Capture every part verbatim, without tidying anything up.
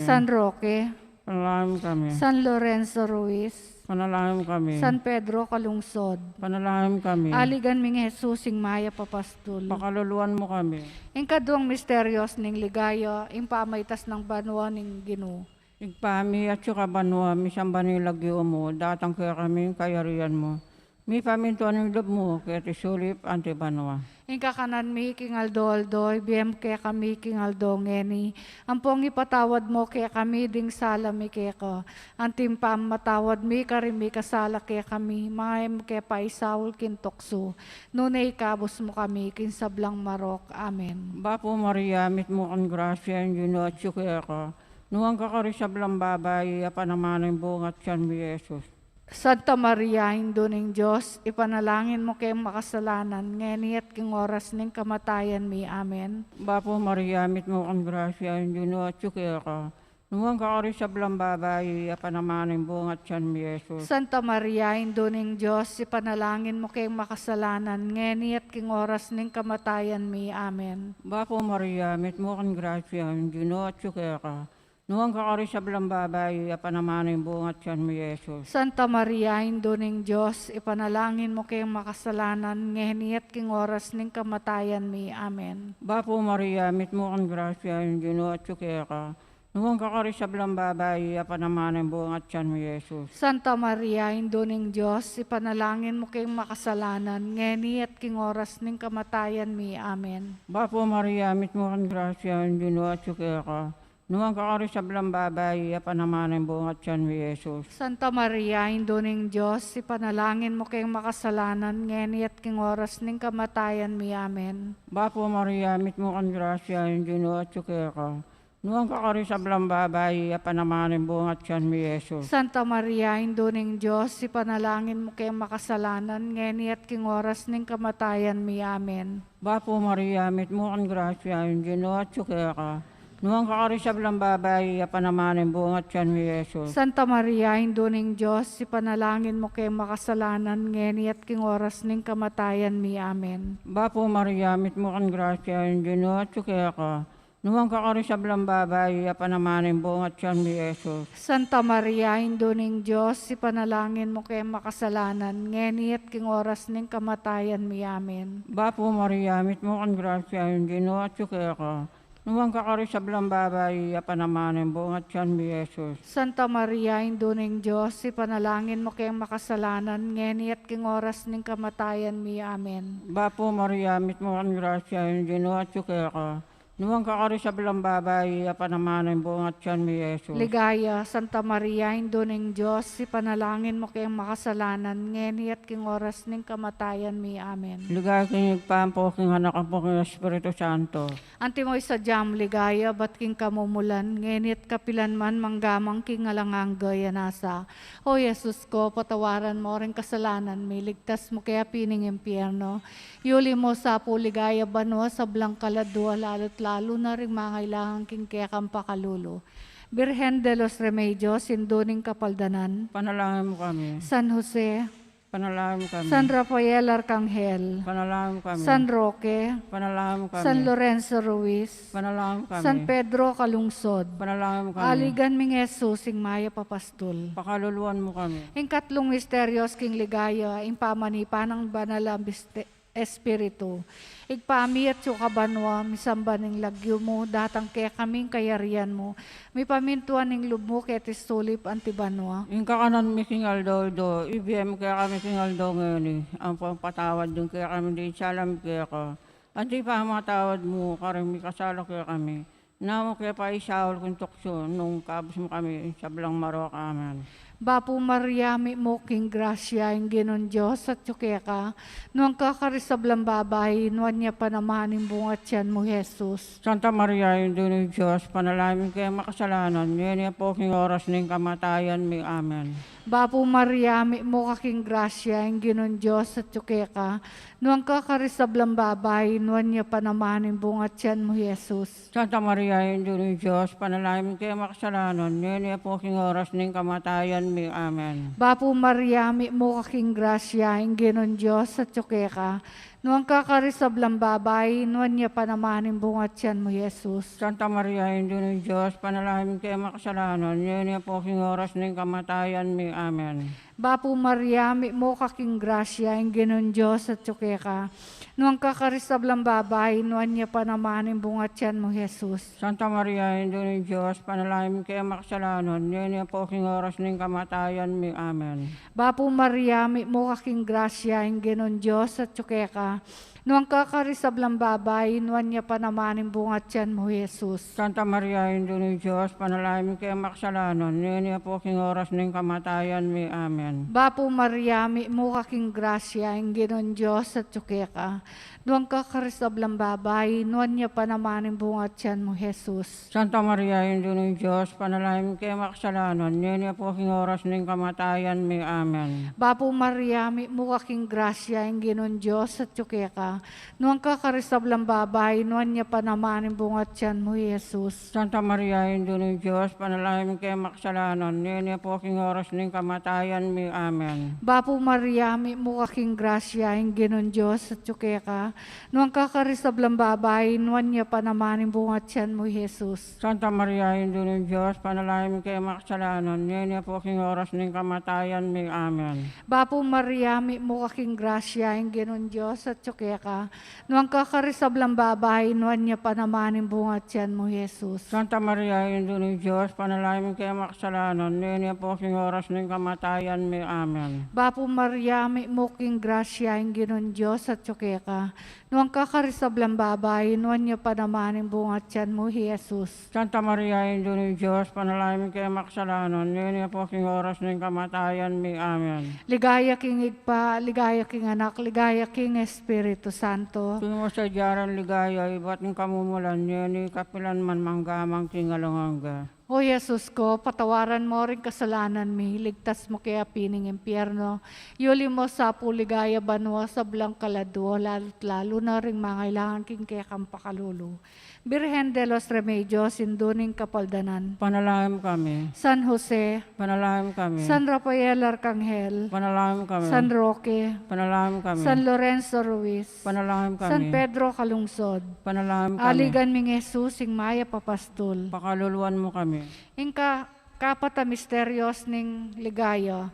San Roque, panalangin kami. San Lorenzo Ruiz, panalangin kami. San Pedro Calungsod, panalangin kami. Aligan mi ngan Jesus ing mayap a pastul, pakaluluan mu kami. Ing kaduang misterios ning ligaya, ing pamaitas nang banua ning Ginu. Ibpa mi, atsu ka banua, misamban ya ing lagyu mu, datang kekami ing kayarian mu, mipamintuan ing lub mu keti sulip anti banua. Ing kakanan mi king aldo-aldo, ibie mu kekami king aldo ngeni, ampong ipatawad mu kekami ding sala mi keka, anti ing pamamatawad mi karing mikasala kekami, manga e mu ke paisaul king tuksu, nune ikabus mu kami king sablang marok. Amen. Bapu Maria, mitmu ka king grasya, ing Ginu atsu keka, nuan ka karing sablang babai, at nuan ya naman ing bunga ning tiyan mu, i Jesus. Santa Maria, Indu ning Dios, ipanalangin mu keng makasalanan, ngeni at king oras ning kamatayan mi. Amen. Bapu Maria, mitmu ka king grasya, ing Ginu atsu keka, nuan ka karing sablang babai, at nuan ya naman ing bunga ning tiyan mu, i Jesus. Santa Maria, Indu ning Dios, ipanalangin mu keng makasalanan, ngeni at king oras ning kamatayan mi. Amen. Bapu Maria, mitmu ka king grasya, ing Ginu atsu keka, nuan ka karing sablang babai, at nuan ya naman ing bunga ning tiyan mu, i Jesus. Santa Maria, Indu ning Dios, ipanalangin mu keng makasalanan, ngeni at king oras ning kamatayan mi. Amen. Bapu Maria, mitmu ka king grasya, ing Ginu atsu keka, nuan ka karing sablang babai, at nuan ya naman ing bunga ning tiyan mu, i Jesus. Santa Maria, Indu ning Dios, ipanalangin mu keng makasalanan, ngeni at king oras ning kamatayan mi. Amen. Bapu Maria, mitmu ka king grasya, ing Ginu atsu keka, nuan ka karing sablang babai, at nuan ya naman ing bunga ning tiyan mu, i Jesus. Santa Maria, Indu ning Dios, ipanalangin mu keng makasalanan, ngeni at king oras ning kamatayan mi. Amen. Bapu Maria, mitmu ka king grasya, ing Ginu atsu keka, nuan ka karing sablang babai, at nuan ya naman ing bunga ning tiyan mu, i Jesus. Santa Maria, Indu ning Dios, ipanalangin mu keng makasalanan, ngeni at king oras ning kamatayan mi. Amen. Bapu Maria, mitmu ka king grasya, ing Ginu atsu keka, nuan ka karing sablang babai, at nuan ya naman ing bunga ning tiyan mu, i Jesus. Santa Maria, Indu ning Dios, ipanalangin mu keng makasalanan, ngeni at king oras ning kamatayan mi. Amen. Bapu Maria, mitmu ka king grasya, ing Ginu atsu keka, nuan ka karing sablang babai, at nuan ya naman ing bunga ning tiyan mu, i Jesus. Santa Maria, Indu ning Dios, ipanalangin mu keng makasalanan, ngeni at king oras ning kamatayan mi. Amen. Bapu Maria, mitmu ka king grasya, ing Ginu atsu keka, nuan ka karing sablang babai, at nuan ya naman ing bunga ning tiyan mu, i Jesus. Santa Maria, Indu ning Dios, ipanalangin mu keng makasalanan, ngeni at king oras ning kamatayan mi. Amen. Bapu Maria, mitmu ka king grasya, ing Ginu atsu keka, nuan ka karing sablang babai, at nuan ya naman ing bunga ning tiyan mu, i Jesus. Ligaya, Santa Maria, Indu ning Dios, ipanalangin mu keng makasalanan, ngeni at king oras ning kamatayan mi. Amen. Ligaya king Ibpa, ampo king Anak, ampo king Espiritu Santo. Antimo ing sadyang ligaya, ibat king kamumulan, ngeni at kapilan man, mangga man king alang angga. Amen. O Jesus ko, patawaran mu ring kasalanan mi, iligtas mu king api ning impyerno, yuli mu sa pu king ligaya banua sablang kaladua, lalut lalu na ring mangailangan king kekang pakalulu. Virgen de los Remedios, Indu ning Kapaldanan, panalangin mu kami. San Jose, panalangin mu kami. San Rafael Arcangel, panalangin mu kami. San Roque, panalangin mu kami. San Lorenzo Ruiz, panalangin mu kami. San Pedro Calungsod, panalangin mu kami. Aligan mi ngan Jesus ing mayap a pastul, pakaluluan mu kami. Ing katlung misterios king ligaya, ing pamanipa nang Banal a Miste-, Espiritu. Ibpa mi, atsu ka banua, misamban ing lagyu mu, datang kekami ing kayarian mu, mipamintuan ing lub mu keti sulip anti banua. Ing kakanan mi king aldo-aldo, ibie mu kekami king aldo ngeni, ampong ipatawad mu kekami ding sala mi keka, anti ing pamamatawad mu karing mikasala kekami, e mu ke paisaul king tuksu, nune ikabus mu kami king sablang marok. Amen. Bapu Maria, mitmu ka king grasya, ing Ginung Dios atsu keka, nuan ka karing sablang babai, nuan ya pa naman ing bunga ning tiyan mu, i Jesus. Santa Maria, Indu ning Dios, ipanalangin mu keng makasalanan, ngeni ampo king oras ning kamatayan mi. Amen. Bapu Maria, mitmu ka king grasya, ing Ginung Dios atsu keka, nuan ka karing sablang babai, nuan ya pa naman ing bunga ning tiyan mu, i Jesus. Santa Maria, Indu ning Dios, ipanalangin mu keng makasalanan, ngeni ampo king oras ning kamatayan mi. Amen. Bapu Maria, mitmu ka king grasya, ing Ginung Dios atsu keka, Nuan ka karing sablang babai, nuan ya pa naman ing bunga tian mu, Jesus. Santa Maria, Indu ning Dios, ipanalangin mu kaming makasalanan, ngeni at king oras ning kamatayan mi. Amen. Bapu Maria, mitmu ka king grasya, ing Ginung Dios atyu keka. Nuan ka karing sablang babai, nuan ya pa naman ing bunga tian mu, Jesus. Santa Maria, Indu ning Dios, ipanalangin mu kaming makasalanan, ngeni at king oras ning kamatayan mi. Amen. Bapu Maria, mitmu ka king grasya, ing Ginung Dios atyu keka. Nuan ka karing sablang babai, nuan ya pa naman ing bunga tian mu, Jesus. Santa Maria, Indu ning Dios, ipanalangin mu kaming makasalanan, ngeni at king oras ning kamatayan mi. Amen. Bapu Maria, mitmu ka king grasya, ing Ginung Dios atyu keka. Nuan ka karing sablang babai, nuan ya pa naman ing bunga tian mu, Jesus. Santa Maria, Indu ning Dios, ipanalangin mu kaming makasalanan, ngeni at king oras ning kamatayan mi. Amen. Bapu Maria, mitmu ka king grasya, ing Ginung Dios atyu keka. Nuan ka karing sablang babai, nuan ya pa naman ing bunga tian mu, Jesus. Santa Maria, Indu ning Dios, ipanalangin mu kaming makasalanan, ngeni at king oras ning kamatayan mi. Amen. Bapu Maria, mitmu ka king grasya, ing Ginung Dios atyu keka. Nuan ka karing sablang babai, nuan ya pa naman ing bunga tian mu, Jesus. Santa Maria, Indu ning Dios, ipanalangin mu kaming makasalanan, ngeni at king oras ning kamatayan mi. Amen. Bapu Maria, mitmu ka king grasya, ing Ginung Dios atyu keka. Nuan ka karing sablang babai, nuan ya pa naman ing bunga tian mu, Jesus. Santa Maria, Indu ning Dios, ipanalangin mu kaming makasalanan, ngeni at king oras ning kamatayan mi. Amen. Bapu Maria, mitmu ka king grasya, ing Ginung Dios atyu keka. Nuan ka karing sablang babai, nuan ya pa naman ing bunga tian mu, Jesus. Santa Maria, Indu ning Dios, ipanalangin mu kaming makasalanan, ngeni at king oras ning kamatayan mi. Amen. Ligaya king Ibpa, ligaya king Anak, ligaya king Espiritu Santo. Antimo sadya ing ligaya ibat ning kamumulan, ngeni, kapilan man, mangga man king alang angga. O Jesus ko, patawaran mu ring kasalanan mi, ligtas mu king api ning impyerno, yuli mu sa pu king ligaya banua sablang kaladua, lalu't lalu na ring mangailangan king kekang pakalulu. Birhen de los Remedios, Indu ning Kapaldanan. Ipanalangin mu kami. San Jose. Ipanalangin mu kami. San Rafael Arcangel. Ipanalangin mu kami. San Roque. Ipanalangin mu kami. San Lorenzo Ruiz. Ipanalangin mu kami. San Pedro Calungsod. Ipanalangin mu kami. Aligan mi ngan Jesus, ing mayap a pastul. Pakaluluan mu kami. Ing ka-, kapat a misteryos ning ligaya.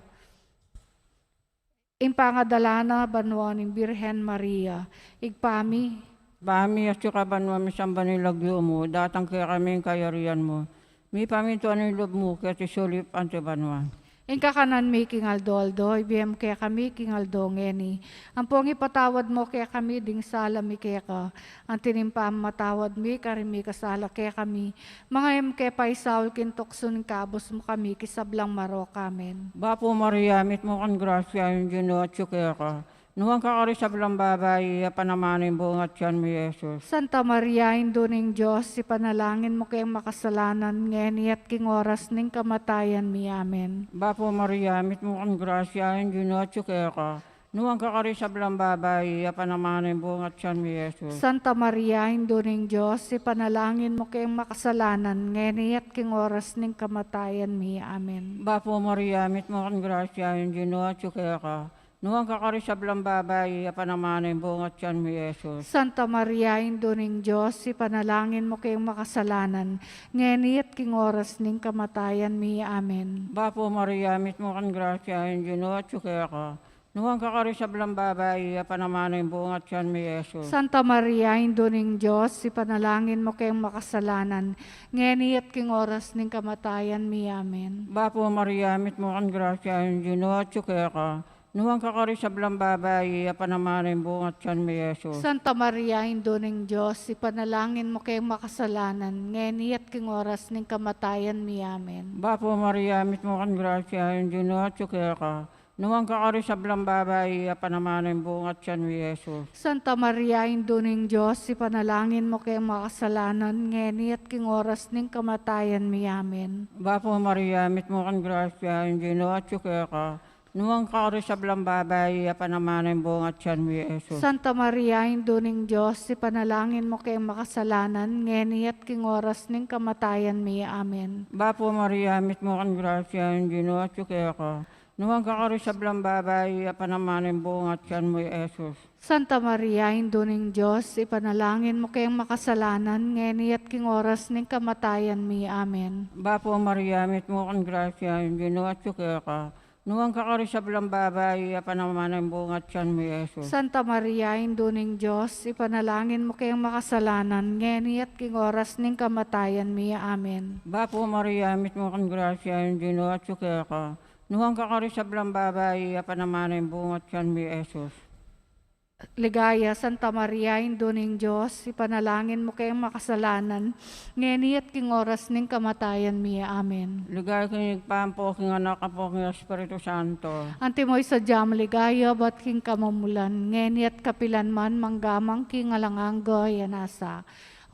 Ing pangadala na banua ning Birhen Maria. Ibpa mi. Ibpa mi, atsu ka banua, misamban ya ing lagyu mu, datang kekami ing kayarian mu, mipamintuan ing lub mu keti sulip anti banua. Ing kakanan mi king aldo-aldo, ibie mu kekami king aldo ngeni. Ampong ipatawad mu kekami ding sala mi keka, anti ning pamamatawad mi karing mikasala kekami. Manga e mu ke paisaul king tuksu, nune ikabus mu kami king sablang marok. Amen. Bapu Maria, mitmu ka king grasya, ing Ginu atsu keka. Nuan ka karing sablang babai, at nuan ya pa naman ing bunga tian mu, Jesus. Santa Maria, Indu ning Dios, ipanalangin mu keng makasalanan, ngeni at king oras ning kamatayan mi. Amen. Bapu Maria, mitmu ka king grasya, ing Ginu atsu keka. Nuan ka karing sablang babai, at nuan ya pa naman ing bunga tian mu, Jesus. Santa Maria, Indu ning Dios, ipanalangin mu keng makasalanan, ngeni at king oras ning kamatayan mi. Amen. Bapu Maria, mitmu ka king grasya, ing Ginu atsu keka. Nuan ka karing sablang babai, at nuan ya pa naman ing bunga tian mu, Jesus. Santa Maria, Indu ning Dios, ipanalangin mu keng makasalanan, ngeni at king oras ning kamatayan mi. Amen. Bapu Maria, mitmu ka king grasya, ing Ginu atsu keka. Nuan ka karing sablang babai, at nuan ya pa naman ing bunga tian mu, Jesus. Santa Maria, Indu ning Dios, ipanalangin mu keng makasalanan, ngeni at king oras ning kamatayan mi. Amen. Bapu Maria, mitmu ka king grasya, ing Ginu atsu keka. Nuan ka karing sablang babai, at nuan ya pa naman ing bunga tian mu, Jesus. Santa Maria, Indu ning Dios, ipanalangin mu keng makasalanan, ngeni at king oras ning kamatayan mi. Amen. Bapu Maria, mitmu ka king grasya, ing Ginu atsu keka. Nuan ka karing sablang babai, at nuan ya pa naman ing bunga tian mu, Jesus. Santa Maria, Indu ning Dios, ipanalangin mu keng makasalanan, ngeni at king oras ning kamatayan mi. Amen. Bapu Maria, mitmu ka king grasya, ing Ginu atsu keka. Nuan ka karing sablang babai, at nuan ya pa naman ing bunga tian mu, Jesus. Santa Maria, Indu ning Dios, ipanalangin mu keng makasalanan, ngeni at king oras ning kamatayan mi. Amen. Bapu Maria, mitmu ka king grasya, ing Ginu atsu keka. Nuan ka karing sablang babai, at nuan ya naman ing bunga ning tiyan mu, i Jesus. Santa Maria, Indu ning Dios, ipanalangin mu keng makasalanan, ngeni at king oras ning kamatayan mi. Amen. Bapu Maria, mitmu ka king grasya, ing Ginu atyu keka. Nuan ka karing sablang babai, at nuan ya naman ing bunga ning tiyan mu, i Jesus. Santa Maria, Indu ning Dios, ipanalangin mu keng makasalanan, ngeni at king oras ning kamatayan mi. Amen. Bapu Maria, mitmu ka king grasya, ing Ginu atyu keka. Nuan ka karing sablang babai, at nuan ya naman ing bunga ning tiyan mu, i Jesus. Ligaya, Santa Maria, Indu ning Dios, ipanalangin mu keng makasalanan, ngeni at king oras ning kamatayan mi. Amen. Ligaya king Ibpa, ampo king Anak, ampo king Espiritu Santo. Antimo ing sadya mung ligaya, ibat king kamumulan, ngeni at kapilan man, mangga man king alang angga. Amen.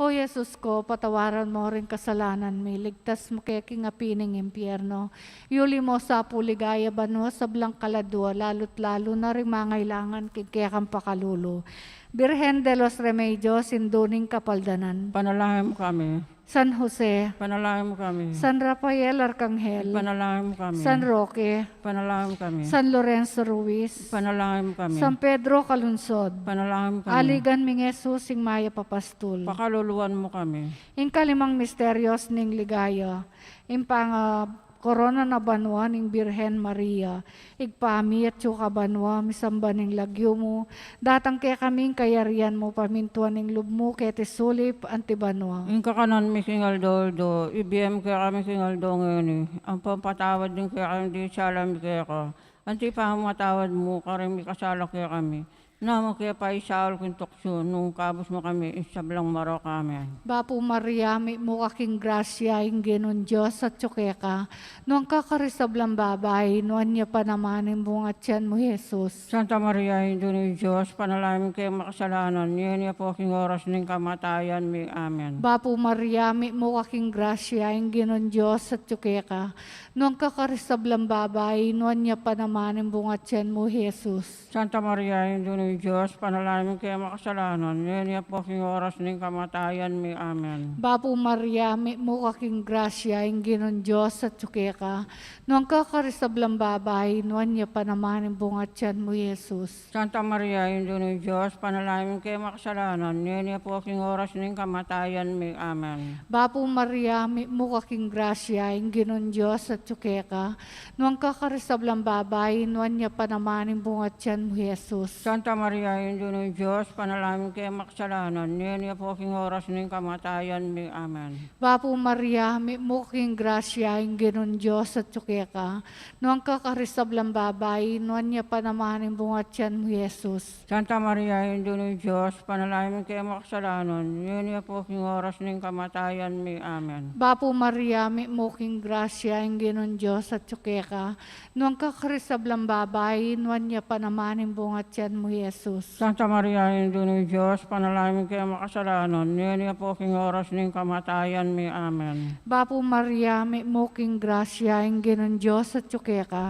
O Jesus ku, patawaran mu ring kasalanan mi, ligtas mu ke king api ning impyerno, yuli mu sa pu king ligaya banua sablang kaladua, lalu't lalu na ring mangailangan king kekang pakalulu. Birhen de los Remedios, Indu ning Kapaldanan. Ipanalangin mu kami. San Jose. Ipanalangin mu kami. San Rafael Arcangel. Ipanalangin mu kami. San Roque. Ipanalangin mu kami. San Lorenzo Ruiz. Ipanalangin mu kami. San Pedro Calungsod. Ipanalangin mu kami. Aligan ming Jesus, ing mayap a pastul. Pakaluluan mu kami. Ing kalimang misteryos ning ligaya, ing pangakorona na banua ning Birhen Maria. Ibpa mi, atsu ka banua, misamban ing lagyu mu, datang kekami ing kayarian mu, pamintuan ing lub mu keti sulip anti banua. Ing kakanan mi king aldo-aldo, ibie mu kekami king aldo ngeni, ampon patawad mu kekami ing sala mi keka, anti ing pamamatawad mi karing mikasala kekami. E mu ke paisaul king tuksu, nune ikabus mu kami king sablang marok. Amen. Bapu Maria, mitmu ka king grasya, ing Ginung Dios atyu keka. Nuan ka karing sablang babai, nuan ya pa naman ing bunga ning tiyan mu, i Jesus. Santa Maria, Indu ning Dios, ipanalangin mu keng makasalanan, ngeni at king oras ning kamatayan mi. Amen. Bapu Maria, mitmu ka king grasya, ing Ginung Dios atyu keka. Nuan ka karing sablang babai, nuan ya pa naman ing bunga ning tiyan mu, i Jesus. Santa Maria, Indu ning Dios, ipanalangin mu keng makasalanan, ngeni at king oras ning kamatayan mi. Amen. Bapu Maria, mitmu ka king grasya, ing Ginung Dios atyu keka. Nuan ka karing sablang babai, nuan ya pa naman ing bunga ning tiyan mu, i Jesus. Santa Maria, Indu ning Dios, ipanalangin mu keng makasalanan, ngeni at king oras ning kamatayan mi. Amen. Bapu Maria, mitmu ka king grasya, ing Ginung Dios atyu keka. Nuan ka karing sablang babai, nuan ya pa naman ing bunga ning tiyan mu, i Jesus. Santa Maria, Indu ning Dios, ipanalangin mu keng makasalanan, ngeni at king oras ning kamatayan mi. Amen. Bapu Maria, mitmu ka king grasya, ing Ginung Dios atyu keka. Nuan ka karing sablang babai, nuan ya pa naman ing bunga ning tiyan mu, i Jesus. Santa Maria, Indu ning Dios, ipanalangin mu keng makasalanan, ngeni at king oras ning kamatayan mi. Amen. Bapu Maria, mitmu ka king grasya, ing Ginung Dios atyu keka. Nuan ka karing sablang babai, nuan ya pa naman ing bunga ning tiyan mu, i Jesus. Santa Maria, Indu ning Dios, ipanalangin mu keng makasalanan, ngeni at king oras ning kamatayan mi. Amen. Bapu Maria, mitmu ka king grasya, ing Ginung Dios atyu keka.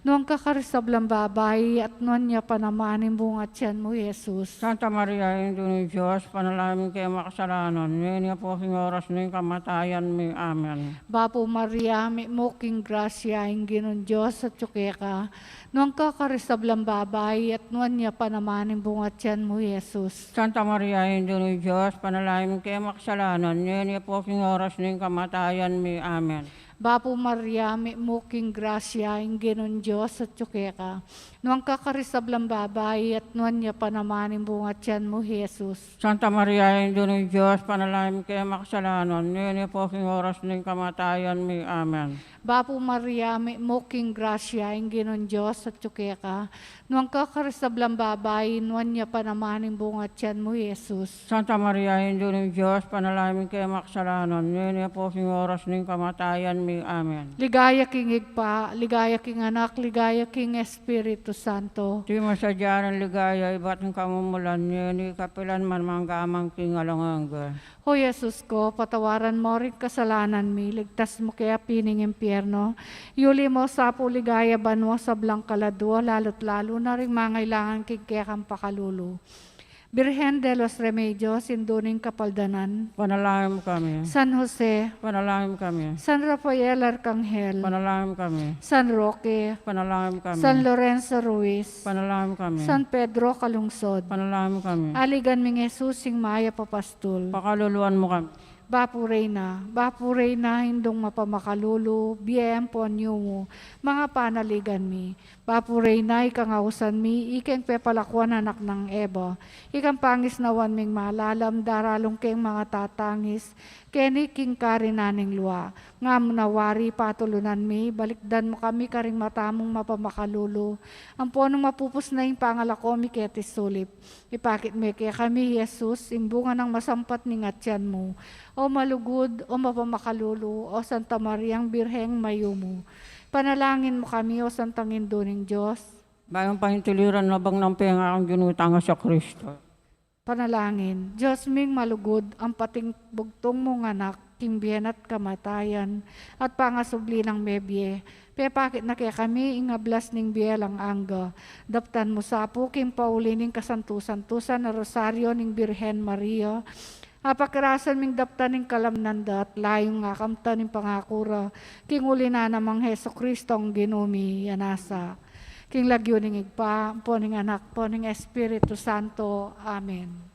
Nuan ka karing sablang babai, at nuan ya pa naman ing bunga ning tiyan mu, i Jesus. Santa Maria, Indu ning Dios, ipanalangin mu keng makasalanan, ngeni at king oras ning kamatayan mi. Amen. Bapu Maria, mitmu ka king grasya, ing Ginung Dios atyu keka. Nuan ka karing sablang babai, at nuan ya pa naman ing bunga ning tiyan mu, i Jesus. Santa Maria, Indu ning Dios, ipanalangin mu keng makasalanan, ngeni at king oras ning kamatayan mi. Amen. Bapu Maria, mitmu ka king grasya, ing Ginung Dios atyu keka. Nuan ka karing sablang babai, at nuan ya pa naman ing bunga ning tiyan mu, i Jesus. Santa Maria, Indu ning Dios, ipanalangin mu keng makasalanan, ngeni at king oras ning kamatayan mi. Amen. Bapu Maria, mitmu ka king grasya, ing Ginung Dios atyu keka. Nuan ka karing sablang babai, nuan ya pa naman ing bunga ning tiyan mu, i Jesus. Santa Maria, Indu ning Dios, ipanalangin mu keng makasalanan, ngeni at king oras ning kamatayan mi. Amen. Ligaya king Ibpa, ligaya king Anak, ligaya king Espiritu Santo. Antimo ing sadya nang ligaya, ibat king kamumulan, ngeni, kapilan man, mangga man king alang angga. O Jesus ku, patawaran mu ring kasalanan mi, ligtas mu ke api ning impyerno, yuli mu sa pu king ligaya banua sablang kaladua, lalu't lalu na ring mangailangan king kekang pakalulu. Birhen de los Remedios, Indu ning Kapaldanan. Panalangin mu kami. San Jose. Panalangin mu kami. San Rafael Arkanghel. Panalangin mu kami. San Roque. Panalangin mu kami. San Lorenzo Ruiz. Panalangin mu kami. San Pedro Calungsod. Panalangin mu kami. Aligan ming Jesus, ing mayap a pastul. Pakaluluan mu kami. Bapu Reyna, Bapu Reyna, Indung mapamakalulu, bie ampon yumu, manga panaligan mi. Bapu Reyna, ikang ausan mi, ikeng pepalakuan anak nang Eva. Ikang pangisnawan ming malalam, daralung keng manga tatangis, keni king karinan ning lua. Ngam na wari patulunan mi, balikdan mu kami karing mata mung mapamakalulu, ampon nung mapupus na ing pangalako mi keti sulip. Ipakit me kekami i Jesus, ing bunga nang masampat ning atian mu. O malugud, o mapamakalulu, o Santa Mariang Birheng mayumu. Panalangin mu kami, o Santang Indu ning Dios. Mayung paintuliran na bang nang pengakan Ginu tang Jesu Kristo. Panalangin, Dios ming malugud, ang pating bugtung mung anak, king bie na't kamatayan, at pangasubli nang mebie. Pepakit na kekami ing ablas ning bie alang angga. Daptan mu sa pu king pauli ning kasantu-santusan a Rosario ning Birhen Maria. Apakirasan ming daptan ing kalamnan da at layung akamtan ing pangaku ra. King uli na namang Jesucristo ing Ginu mi, ya nasa. King lagyu ning Ibpa, ampo ning Anak, ampo ning Espiritu Santo. Amen.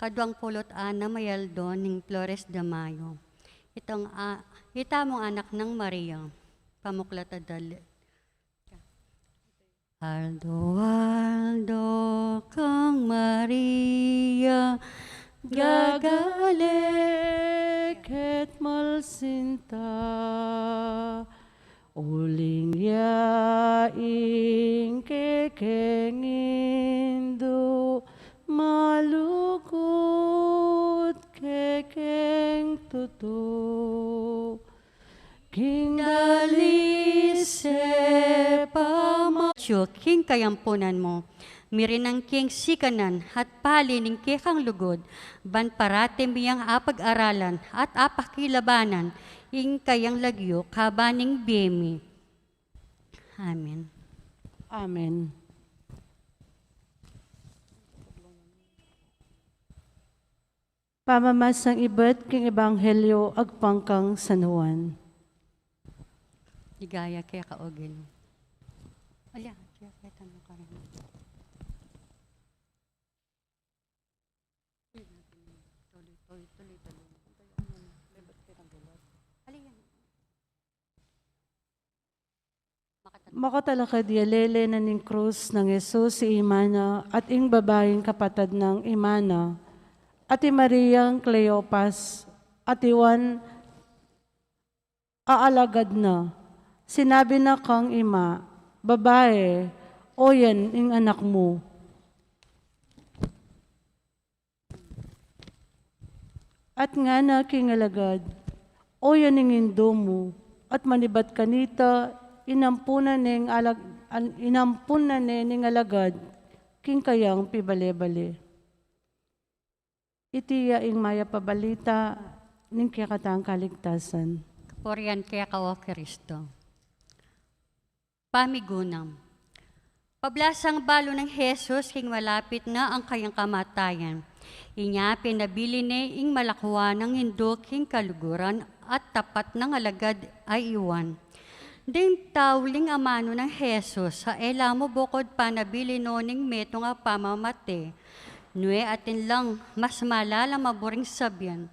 Kaduang pulu't anam a aldo ning Flores de Mayo. Itang a-, itamung anak nang Maria. Pamuklat a dali. Aldo-aldo kang Maria, gagale ket malsinta. Uling ya ing kekeng Indu, malugud kekeng tutu. King dalise pama- King kayampunan mu, mirinang king sikanan at pali ning kekang lugud, ban parati mi yang apag-aralan at apakilabanan ing kayang lagyu kaban ning bie mi. Amen. Amen. Pamamasang ibat king Ebanghelyo agpang kang San Juan. Ligaya keka, O Ginu. Alya, kaya kaya tanong ka rin. Tuloy, tuloy, tuloy, tuloy. Alya. Makatalakad ya, lele na ning krus nang Jesus i ima na at ing babaing kapatad nang ima na, at i Mariang Cleopas, at i Juan a alagad na. Sinabi na kang ima, "Babae, oyan ing anak mu." At ngana king alagad, "Oyan ing indu mu," at manibat kanita, inampunan ne ning alag-, an-, inampunan ne ning alagad king kayang pibale-bale. Iti ya ing mayap a balita ning kekatang kaligtasan. Kapurian keka, O Kristo. Pamigunam. Pablasang balu nang Jesus king malapit na ang kayang kamatayan. Inya pinabilin ne ing malakwa nang indu king kaluguran at tapat nang alagad a i Juan. Ding tau ling amanu nang Jesus a e la mu bukud panabilin no ning metung a pamamate, nune atin lang mas malalam a buring sabian.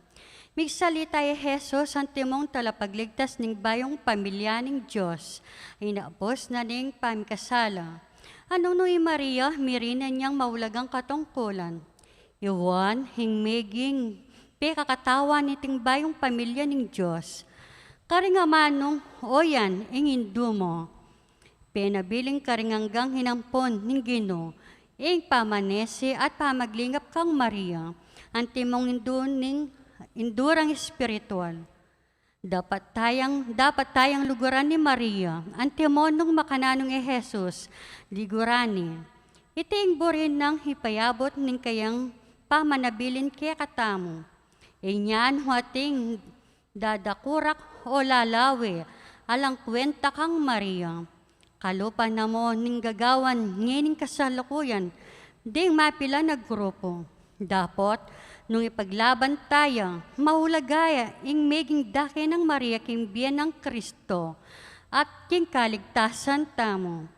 Migsalita i Jesus antimong talapagligtas ning bayung pamilya ning Dios, inapus na ning pamikasala. Nung nu i Maria, mirinan yang maulagang katungkulan. I Juan, ing meging pekakatawan niting bayung pamilya ning Dios. Karing amanung, "Oyan ing indu mu." Penabilin karing anggang inampun ning Ginu ing pamanese at pamaglingap kang Maria, antimong indu ning, indu rang espiritual. Dapat tayang, dapat tayang luguran ni Maria, antimong nung makananu i Jesus, luguran ne. Iti ing buri nang ipayabut ning kayang pamanabilin kekatamu. Inya nu ating dadakurak o lalawe, alang kwenta kang Maria. Kalupa na mu ning gagawan ngening kasalukuyan, ding mapilan a grupu. Dapot, nung ipaglaban taya, maulaga ya ing meging dake nang Maria king bie nang Kristo at king kaligtasan tamu.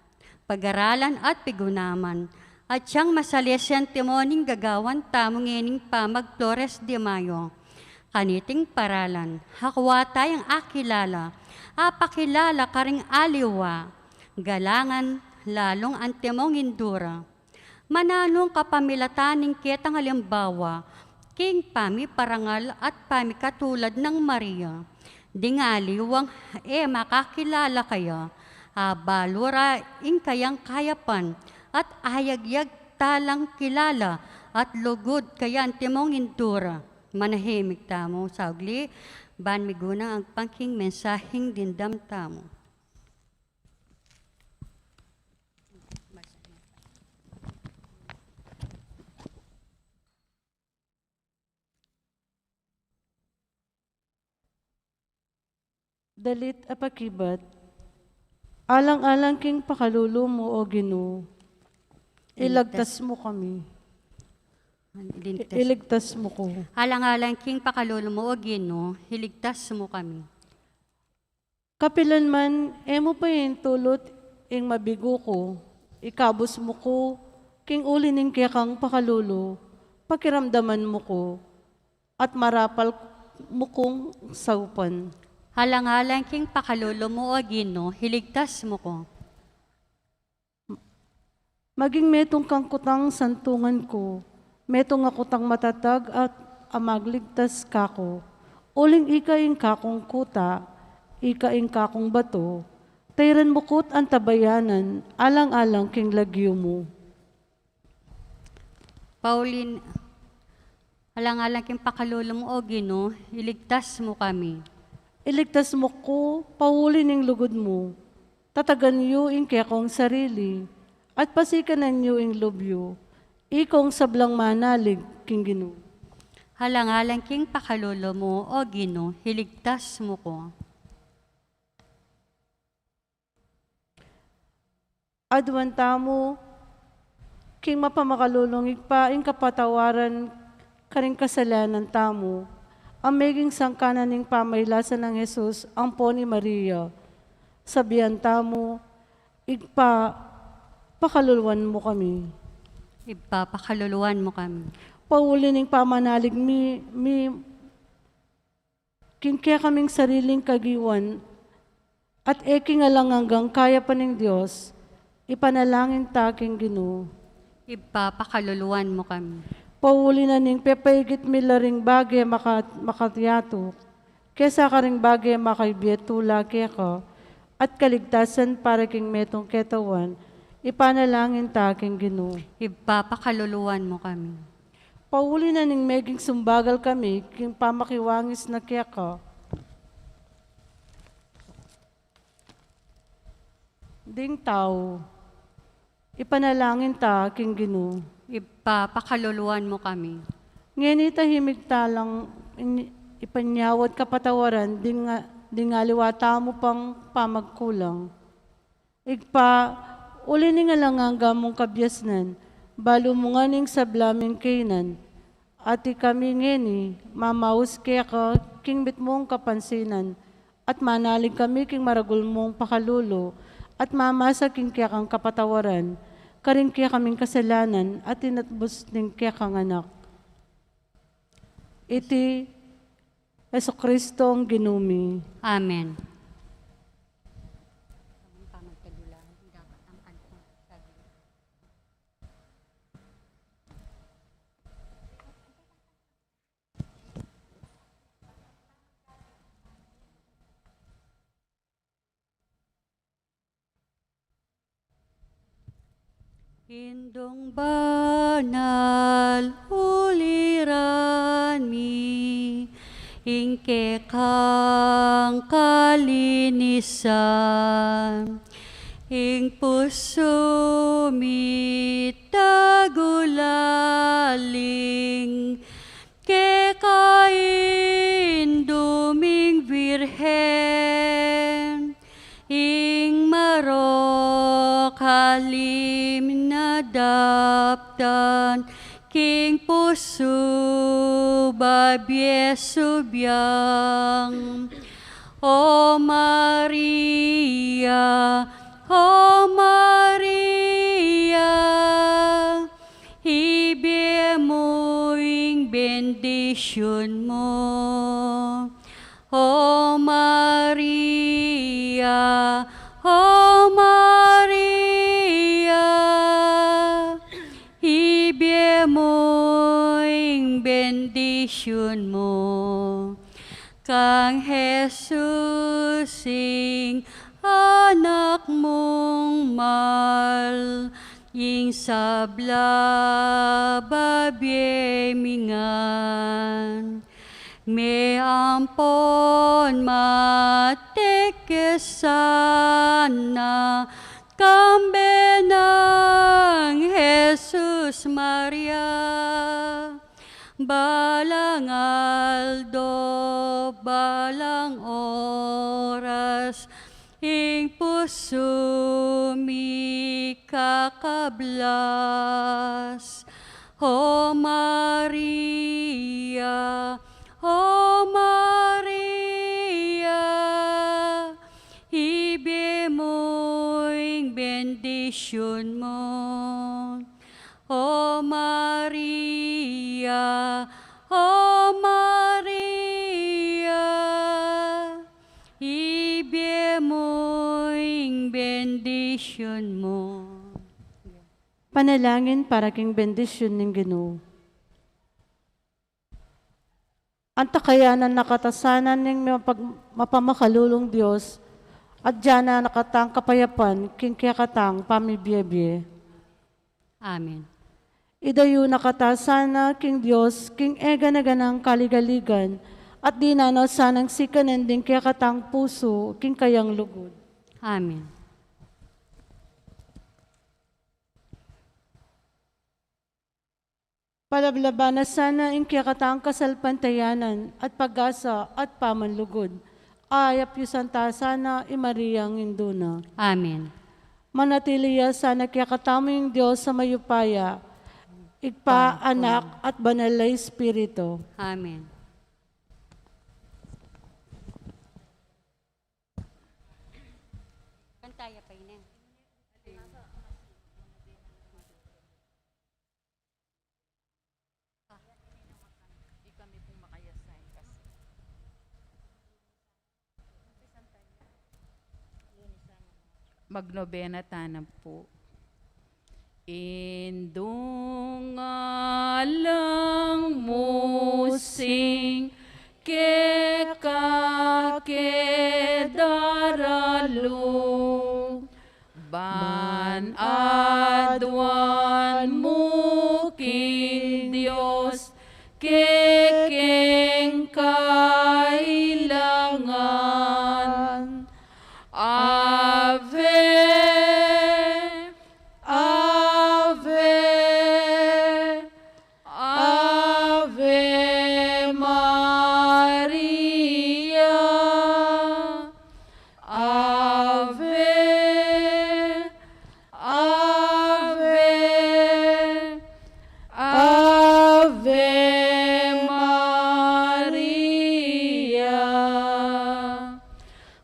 Pagaralan at pigunaman, atyang masalese antimong gagawan tamu ngening pamag Flores de Mayo. Kaniting paralan, akwa tayang akilala, apakilala karing aliwa, galangan, lalung antimong indu ra. Mananu ing kapamilatan ning ketang alimbawa, king pamiparangal at pamikatulad nang Maria. Ding aliwang e makakilala kaya, abalu ra ing kayang kayapan, at ayagyag talang kilala, at lugud kaya antimong indu ra. Manahimik tamu, saugli, ban migunang agpang king mensaheng dimdam tamu. Dalit a pakibat. Alang-alang king pakalulu mu, O Ginu, iligtas mu kami. Iligtas. Iligtas mu ku. Alang-alang king pakalulu mu, O Ginu, iligtas mu kami. Kapilan man e mu paintulut ing mabigu ku, ikabus mu ku king uli ning kekang pakalulu, Pakiramdaman mu ku, at marapal mu kung saupan. Alang-alang king pakalulu mu, O Ginu, iligtas mu ku. Maging metung kang kutang santungan ku, metung a kutang matatag at a magligtas kaku. Uling ika ing kakung kuta, ika ing kakung batu, tayran mu ku't antabayanan, alang-alang king lagyu mu. Paulin, alang-alang king pakalulu mu, O Ginu, iligtas mu kami. Iligtas mu ku pauli ning lugud mu. Tatagan yu ing kekong sarili, at pasikanan yu ing lub yu. Ikong sablang manalig king Ginu. Alang-alang king pakalulu mu, O Ginu, iligtas mu ku. Aduan tamu king mapamakalulung Ibpa ing kapatawaran karing kasalanan tamu, a meging sangkan na ning pamailasan nang Jesus ampon i Maria. Sabian tamu, Ibpa, pakaluluan mu kami. Ibpa, pakaluluan mu kami. Pauli ning pamanalig mi, mi, king kekaming sariling kagiwan, at e king alang anggang kayapan ning Dios, ipanalangin ta king Ginu. Ibpa, pakaluluan mu kami. Pauli na ning pepaigit mi la ring bage maka-, makayatu, kesa karing bage makabie tula keka, at kaligtasan para king metung ketawan, ipanalangin ta king Ginu. Ibpa, pakaluluan mu kami. Pauli na ning meging sumbagal kami king pamakiwangis na keka. Ding tau, ipanalangin ta king Ginu. Ibpa, pakaluluan mu kami. Ngeni tahimik ta lang in-, ipanyawad kapatawaran ding, ding aliwa tamu pang pamagkulang. Ibpa, uli ning alang angga mung kabiasnan, balu mu ngan ing sabla ming kainan, at ikami ngeni, mamaus keka king mitmung kapansinan, at manalig kami king maragul mung pakalulu, at mamasa king kekang kapatawaran, karing kekaming kasalanan, at inatbus ning kekang Anak. Iti Jesucristo ing Ginu mi. Amen. Indung banal, uliran mi ing kekang kalinisan, ing pusu mi tagulaling keka Indu ming Virgen, ing marok a alim na daptan king pusu, babie subyang. O Maria, O Maria, ibie mu ing bendisyun mu. O Maria, O Maria, ibie mu ing bendisyun mu. Kang Jesus ing anak mung mal, ing sabla babie mi ngan. Me ampon matekes sana kambe nang Jesus Maria. Balang aldo, balang oras, ing pusu mi kakablas. O Maria, O Maria, ibie mu ing bendisyun mu. O Maria, O Maria, ibie mu ing bendisyun mu. Panalangin para king bendisyun ning Ginu. Antakayanan na kata sana ning mapag-, mapamakalulung Dios, at dyan na katang kapayapan king kekatang pamibie-bie. Amen. Idayu na kata sana king Dios, king egana-ganang kaligaligan, at dinan na sanang sikanan ding kekatang pusu king kayang lugud. Amen. Palablaban na sana ing kekatang kasalpantayanan at pag-asa at pamanlugud. Ayap yu santa sana i Mariang Indu na. Amen. Manatili ya sana kekatamu ing Dios a mayupaya, Ibpa, Anak, at Banal a Espiritu. Amen. Kantaya pa inin. Magnobena tana pu. Indung alang mu sing keka ke daralu, ban aduan mu king Dios kekeng kailangan. Ave, Ave, Ave Maria. Ave, Ave, Ave Maria.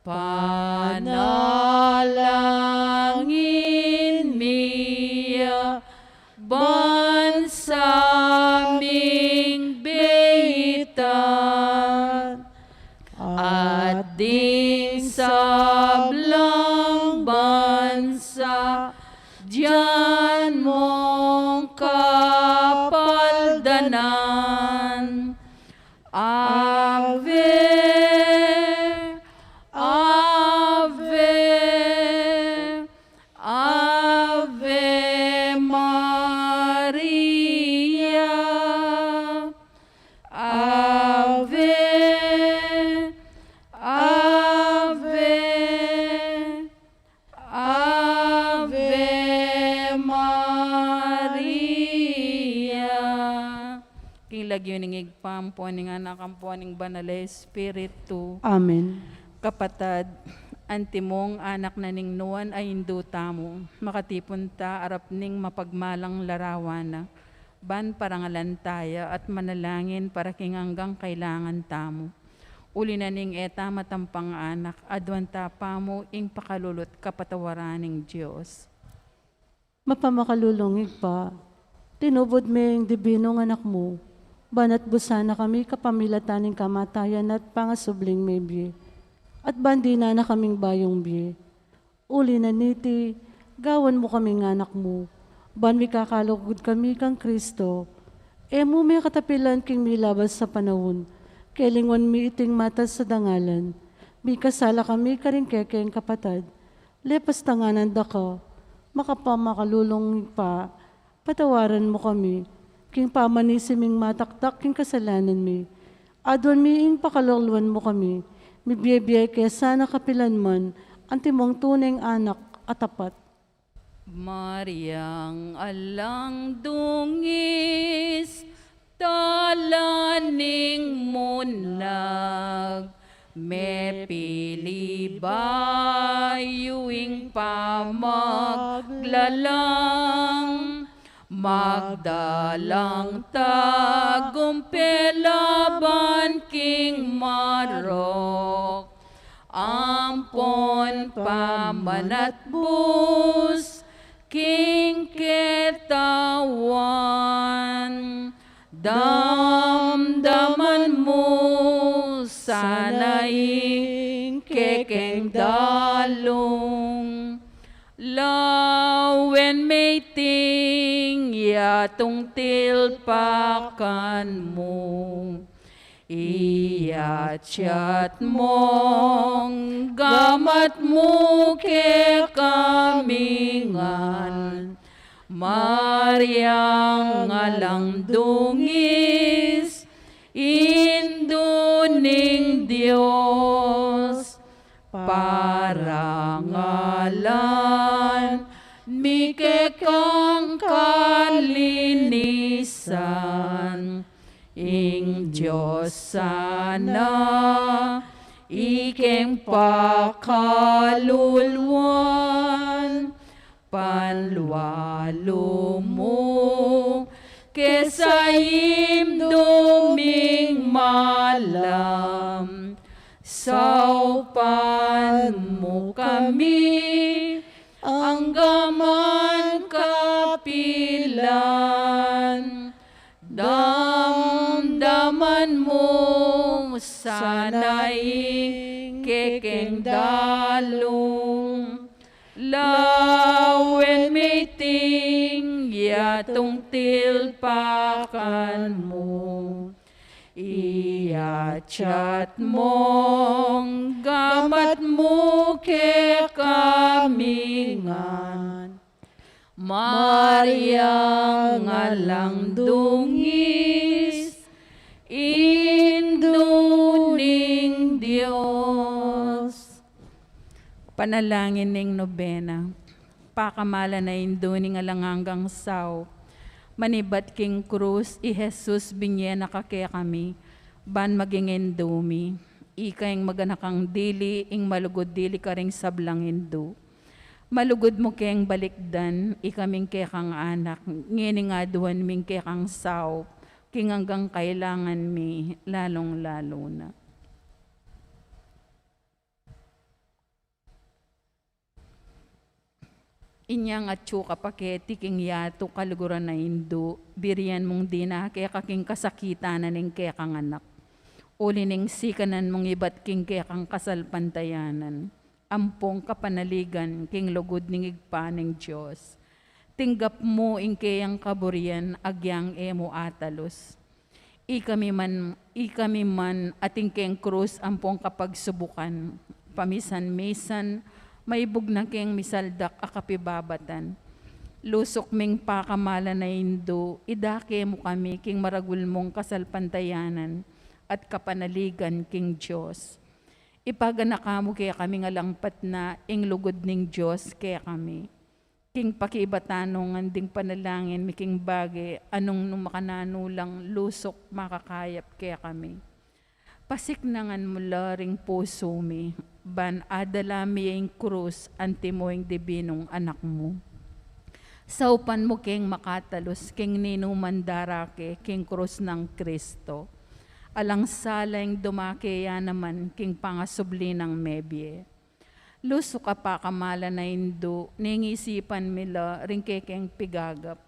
Panalangin mi ya, ban saming beitan at ding sablang bansa, dian mung kapaldanan. Ave, Ave, Ave Maria. Ave, Ave, Ave Maria. King lagyu ning Ibpa, ampo ning Anak, ampo ning Banal a Espiritu. Amen. Kapatad, antimong anak na ning nuan a indu tamu, makatipun ta arap ning mapagmalang larawan na, ban parangalan taya at manalangin para king anggang kailangan tamu. Uli na ning e ta matampang anak, aduan ta pamu ing pakalulu't kapatawaran ning Dios. Mapamakalulung Ibpa, tinubud me ing dibinung Anak mu, ban atbusan na kami kapamilatan ning kamatayan at pangasubling mebie, at ban dinan na kaming bayung bie. Uli na niti, gawan mu kaming anak mu, ban mikakalugud kami kang Kristo. E mu me katapilan king milabas a panaun, kelingwan mi iting matas a dangalan. Mikasala kami karing kekeng kapatad. Lepas tanganan da ka, makapamakalulung Ibpa, patawaran mu kami, king pamanisi ming mataktak king kasalanan mi. Aduan mi ing pakaluluan mu kami, mibie-bie ke sana kapilan man, antimong tuneng anak a tapat. Mariang alang dungis, tala ning munag, mepili bayu ing pamaglalang, magdalang tagumpe laban king marok, ampon pamanatbus king ketawan. Damdaman mu sana ing kekeng dalung, lawen meting yatung tilpakan mu. Iyatyat mung gamat mu kekami ngan, Mariang alang dungis, Indu ning Dios, parangalan mi kekang kalinisan. Ing Dios sana ikeng pakaluluan, panlualu mu kesa Indu ming malam. Saupan mu kami anggaman kapilan. Damdaman mu sana ing kekeng dalung, lawen meting yatung tilpakan mu. Iyatyat mung gamat mu kekami ngan, Mariang alang dungis, Indu ning Dios. Panalangin ning nobena. Pakamalan a Indu ning alang anggang saup, manibat king krus i Jesus, binye na ka kekami ban maging Indu mi. Ika ing maganakang dili, ing malugud dili karing sablang Indu. Malugud mu keng balikdan, ikaming kekang anak, ngeni aduan ming kekang saup king anggang kailangan mi, lalung-lalu na. Inyang atyu ka pa keti king yatu, kaluguran a Indu, birian mung dina keka king kasakitan na ning kekang anak. Uli ning sikanan mung ibat king kekang kasalpantayanan ampong kapanaligan king lugud ning Ibpa ning Dios. Tinggap mu ing keyang kaburian agyang e mu atalus. Ikami man, ikami man atin keng krus ampong kapagsubukan, pamisan-misan, maibug na keng misaldak a kapibabatan. Lusuk ming pakamalan a Indu, idake mu kami king maragul mung kasalpantayanan at kapanaligan king Dios. Ipaganaka mu kekami ngan langpat na ing lugud ning Dios kekami. King pakibatan ngan ding panalangin mi king bage a nung nu makananu lang lusuk makakayap kekami. Pasiknangan mu la ring pusu mi, ban adala mi ing krus antimo ing dibinung anak mu. Saupan mu keng makatalus king ninuman darake king krus nang Kristo. Alang sala ing dumake ya naman king pangasubli nang mebie. Lusuk a pakamalan a Indu, ning isipan mi la ring kekeng pigagap.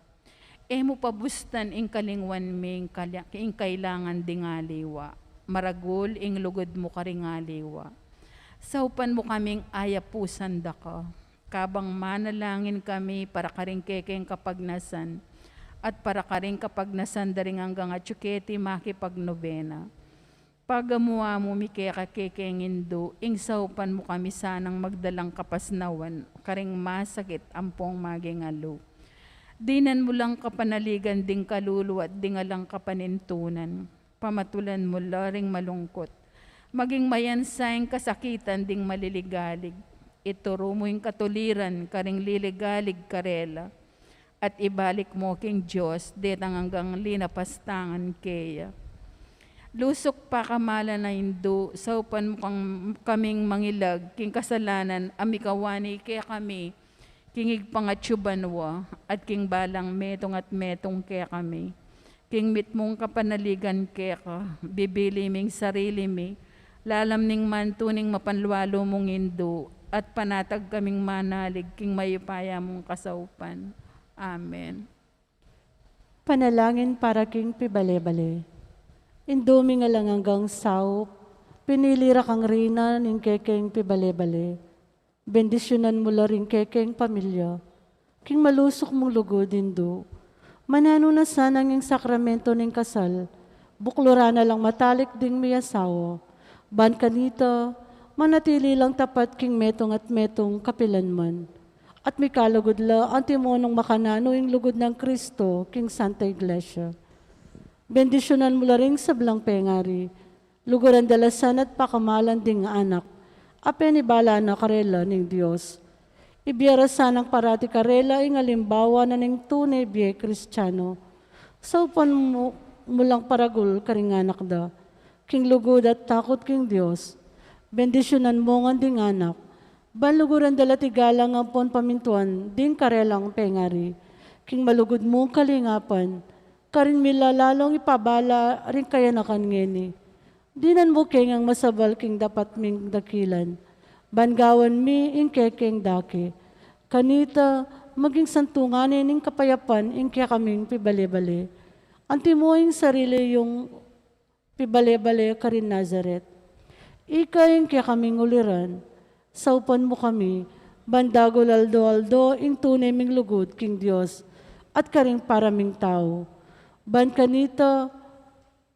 E mu pabustan ing kalingwan mi ing kala-, ing kailangan ding aliwa. Maragul ing lugud mu karing aliwa. Saupan mu kaming ayapusan da ka. Kabang manalangin kami para karing kekeng kapagnasan, at para karing kapagnasan da ring anggang atyu keti makipagnobena. Pagamu-amu mi keka kekeng Indu, ing saupan mu kami sanang magdalang kapasnawan karing masakit ampong maging alu. Dinan mu lang kapanaligan ding kalulu at ding alang kapanintunan. Pamatulan mu la ring malungkut. Maging mayansa ing kasakitan ding maliligalig. Ituru mu ing katuliran karing liligalig karela. At ibalik mu king Dios detang anggang linapastangan keya. Lusuk pakamalan a Indu, saupan mu kang-, kaming mangilag king kasalanan a mikawani kekami king Ibpang atyu banua, at king balang metung at metung kekami. King mitmung kapanaligan keka, bibili ming sarili mi, lalam ning mantu ning mapanlualu mung Indu, at panatag kaming manalig king mayupaya mung kasaupan. Amen. Panalangin para king pibale-bale. Indu ming alang anggang saup, pinili ra kang reyna ning kekeng pibale-bale. Bendisyunan mu la ring kekeng pamilya king malusuk mung lugud, Indu. Mananu na sana ing sakramento ning kasal, bukluran na lang matalik ding miasawa. Ban kanita, manatili lang tapat king metung at metung kapilanman. At mikalugud la antimonung makananu ing lugud nang Kristo king Santa Iglesia. Bendisyunan mu la ring sablang pengari, luguran da la sana at pakamalan ding anak a penibala na karela ning Dios. Ibie ra sanang parati karela ing alimbawa na ning tune bie Kristiano. Saupan mu, mu lang paragul karing anak da king lugud at takut king Dios. Bendisyunan mu ngan ding anak, ban luguran da la at igalang ampon pamintuan ding karelang pengari king malugud mung kalingapan. Karin mi la lalung ipabala ring kayanakan ngeni. Dinan mu ke ngang masabal king dapat ming dakilan, ban gawan mi ing kekeng dake. Kanita, maging santungan ne ning kapayapan ing kekaming pibale-bale. Antimo ing sarili yung pibale-bale karin Nazaret. Ika ing kekaming uliran, saupan mu kami, ban dagul aldo-aldo ing tune ming lugud king Dios at karing para ming tau. Ban kanita,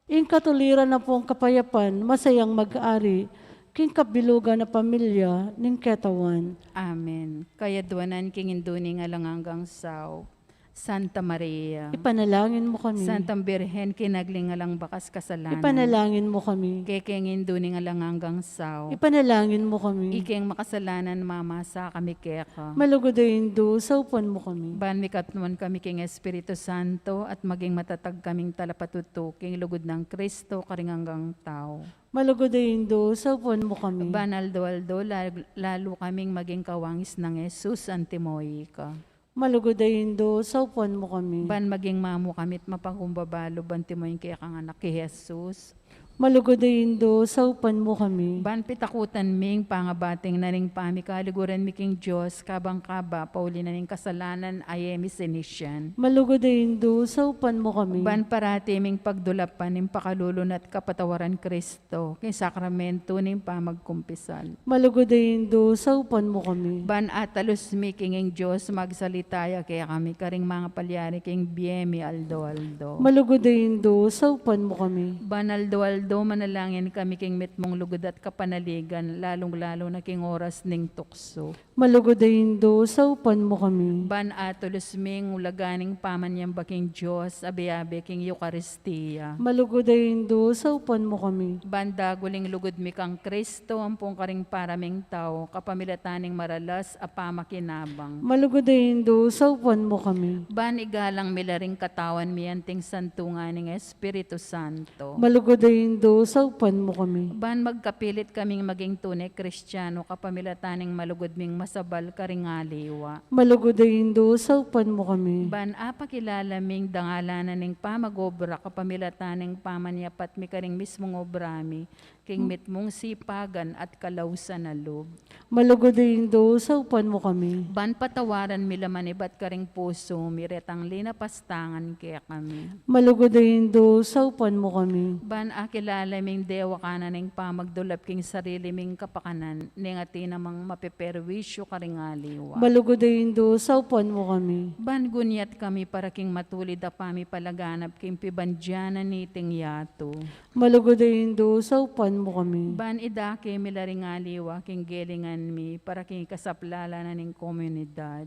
ing katuliran ampong kapayapan, masayang mag-ari king kabilugan a pamilya ning ketawan. Amen. Kayadwanan king Indu ning alang anggang saup, Santa Maria. Ipanalangin mu kami. Santang Birhen, kinagli ning alang bakas kasalanan. Ipanalangin mu kami. Kekeng Indu ning alang anggang saup, ipanalangin mu kami. Ikeng makasalanan, mamasa kami keka. Malugud a Indu, saupan mu kami. Ban mikatmuan kami king Espiritu Santo at maging matatag kaming talapatutu king lugud nang Kristo karing anggang tau. Malugud a Indu, saupan mu kami. Ban aldo-aldo, la-, lalu kaming maging kawangis nang Jesus antimo ika. Malugud a Indu, saupan mu kami. Ban maging mamu kami at mapakumbaba lub antimo ing kekang anak i Jesus. Malugud a Indu, saupan mu kami. Ban pitakutan mi ing pangabating na ning pamikaliguran mi king Dios, kabang kaba, pauli na ning kasalanan a e mi sinisian. Malugud a Indu, saupan mu kami. Ban parati ming pagdulapan ing pakalulu na at kapatawaran Kristo, king sakramento ning pamagkumpisal. Malugud a Indu, saupan mu kami. Ban atalus mi king ing Dios, magsalita ya kekami, karing mangapalyari king bie mi aldo-aldo. Malugud a Indu, saupan mu kami. Ban aldo-aldo, manalangin kami king mitmung lugud at kapanaligan, lalung-lalu na king oras ning tuksu. Malugud a Indu, saupan mu kami. Ban atulus ming ulaga ning pamanyamba king Dios, abe-abe king Eukaristia. Malugud a Indu, saupan mu kami. Ban dagul ing lugud mi kang Kristo, ampong karing para ming tau, kapamilatan ning maralas a pamakinabang. Malugud a Indu, saupan mu kami. Ban igalang mi la ring katawan mi anting santungan ning Espiritu Santo. Malugud a Indu, saupan mu kami. Ban magkapilit kaming maging tune Kristiano, kapamilatan ning malugud ming masabal karing aliwa. Malugud a Indu, saupan mu kami. Ban apakilala ming dangalan na ning pamag-obra, kapamilatan ning pamanyapat mi karing mismung obra mi, king mitmung sipagan at kalausan a lub. Malugud a Indu, saupan mu kami. Ban patawaran mi la manibat karing pusu mi retang linapastangan kekami. Malugud a Indu, saupan mu kami. Ban akilala ming dewakan na ning pamagdulap king sarili ming kapakanan, neng atin namang mapeperwisyu karing aliwa. Malugud a Indu, saupan mu kami. Ban gunyat kami para king matulid a pamipalaganap king pibandian na niting yatu. Malugud a Indu, saupan mu kami. Ban idake mi la ring aliwa king gelingan mi para king kasaplalan na ning komunidad.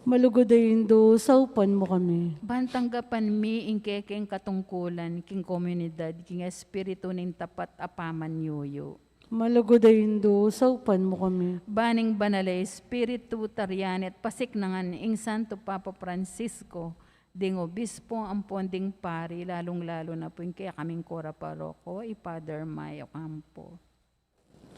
Malugud a Indu, saupan mu kami. Ban tanggapan mi ing kekeng katungkulan king komunidad king espiritu ning tapat a pamanyuyu. Malugud a Indu, saupan mu kami. Ban ing Banal a Espiritu tarian at pasiknangan ing Santo Papa Francisco, ding obispo ampon ding pari, lalung-lalu na pu ing kekaming kura paroko, i Father May Ocampo.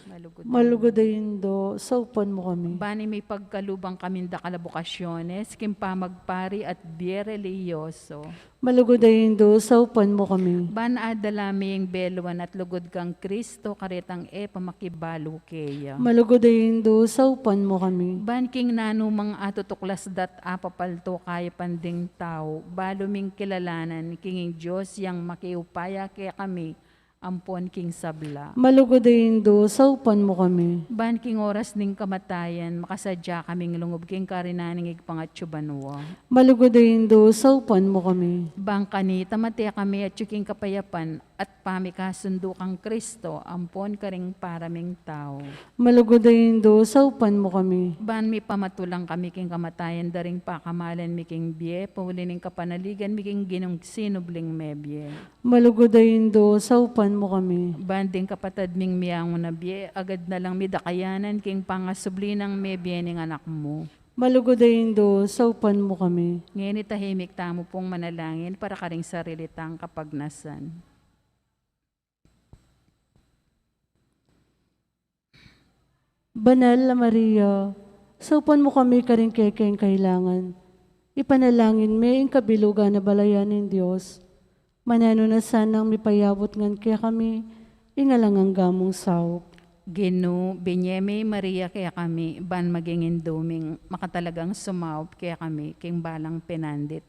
Malugud a Indu, saupan mu kami. Ban mipagkalub kami dakal a bokasyones king pamagpari at bie relihiyoso. Malugud a Indu, saupan mu kami. Ban adala mi ing beluan at lugud kang Kristo karetang e pa makibalu keya. Malugud a Indu, saupan mu kami. Ban king nanumang atutuklas dat apapalto kayapan ding tau, balu ming kilalanan king ing Dios yang makiupaya kekami ampon king sabla. Malugud a Indu, saupan mu kami. Ban king oras ning kamatayan, makasadya kaming lungub king karinan ning Ibpang atsu banua. Malugud a Indu, saupan mu kami. Ban kanita mate kami atsu king kapayapan at pamikasundu kang Kristo ampon karing para ming tau. Malugud a Indu, saupan mu kami. Ban mipamatulang kami king kamatayan da ring pakamalan mi king bie, pauli ning kapanaligan mi king Ginung sinubling mebie. Malugud a Indu, saupan mu kami. Ban ding kapatad ming miyangu na bie, agad na lang midakayanan king pangasubli nang mebie ning Anak mu. Malugud a Indu, saupan mu kami. Ngeni tahimik tamu pung manalangin para karing sarili tang kapagnasan. Banal a Maria, saupan mu kami karing kekeng kailangan. Ipanalangin mi ing kabilugan a balayan ning Dios. Mananu na sanang mipayabut ngan kekami ing alang angga mung saup. Ginu, binye me i Maria kekami, ban maging indu ming makatalagang sumaup kekami king balang penandit.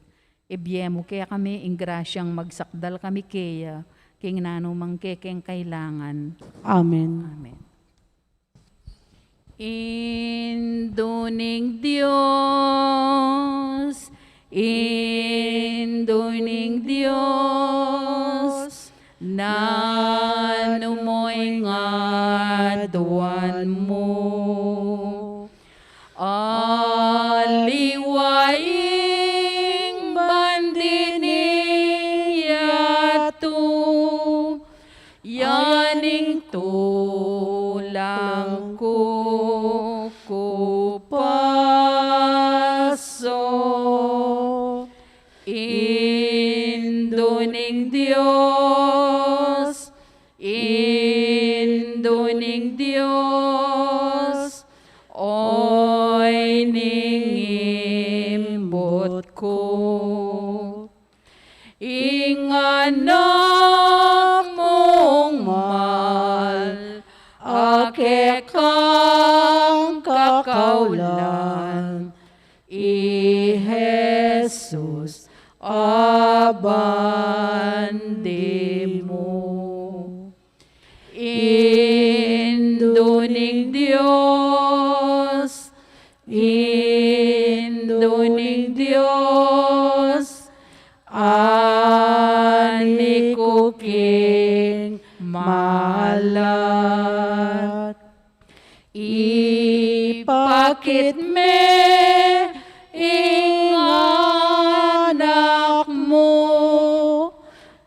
Ibie mu kekami ing grasyang magsakdal kami keya king nanumang kekeng kailangan. Amen. Amen. Indu ning Dios, Indu ning Dios, nanu mo ing aduan mu? Aliwa ing bandi ning yatu, yan ing tulang kukupaso. Indu ning Dios, Indu ning Dios, oy ning imbut ku. Ing anak mung mal a kekang kakaulan, i Jesus a bandi mu. Indu ning Dios, Indu ning Dios, ani ku king malat. Ipakit me ing anak mu,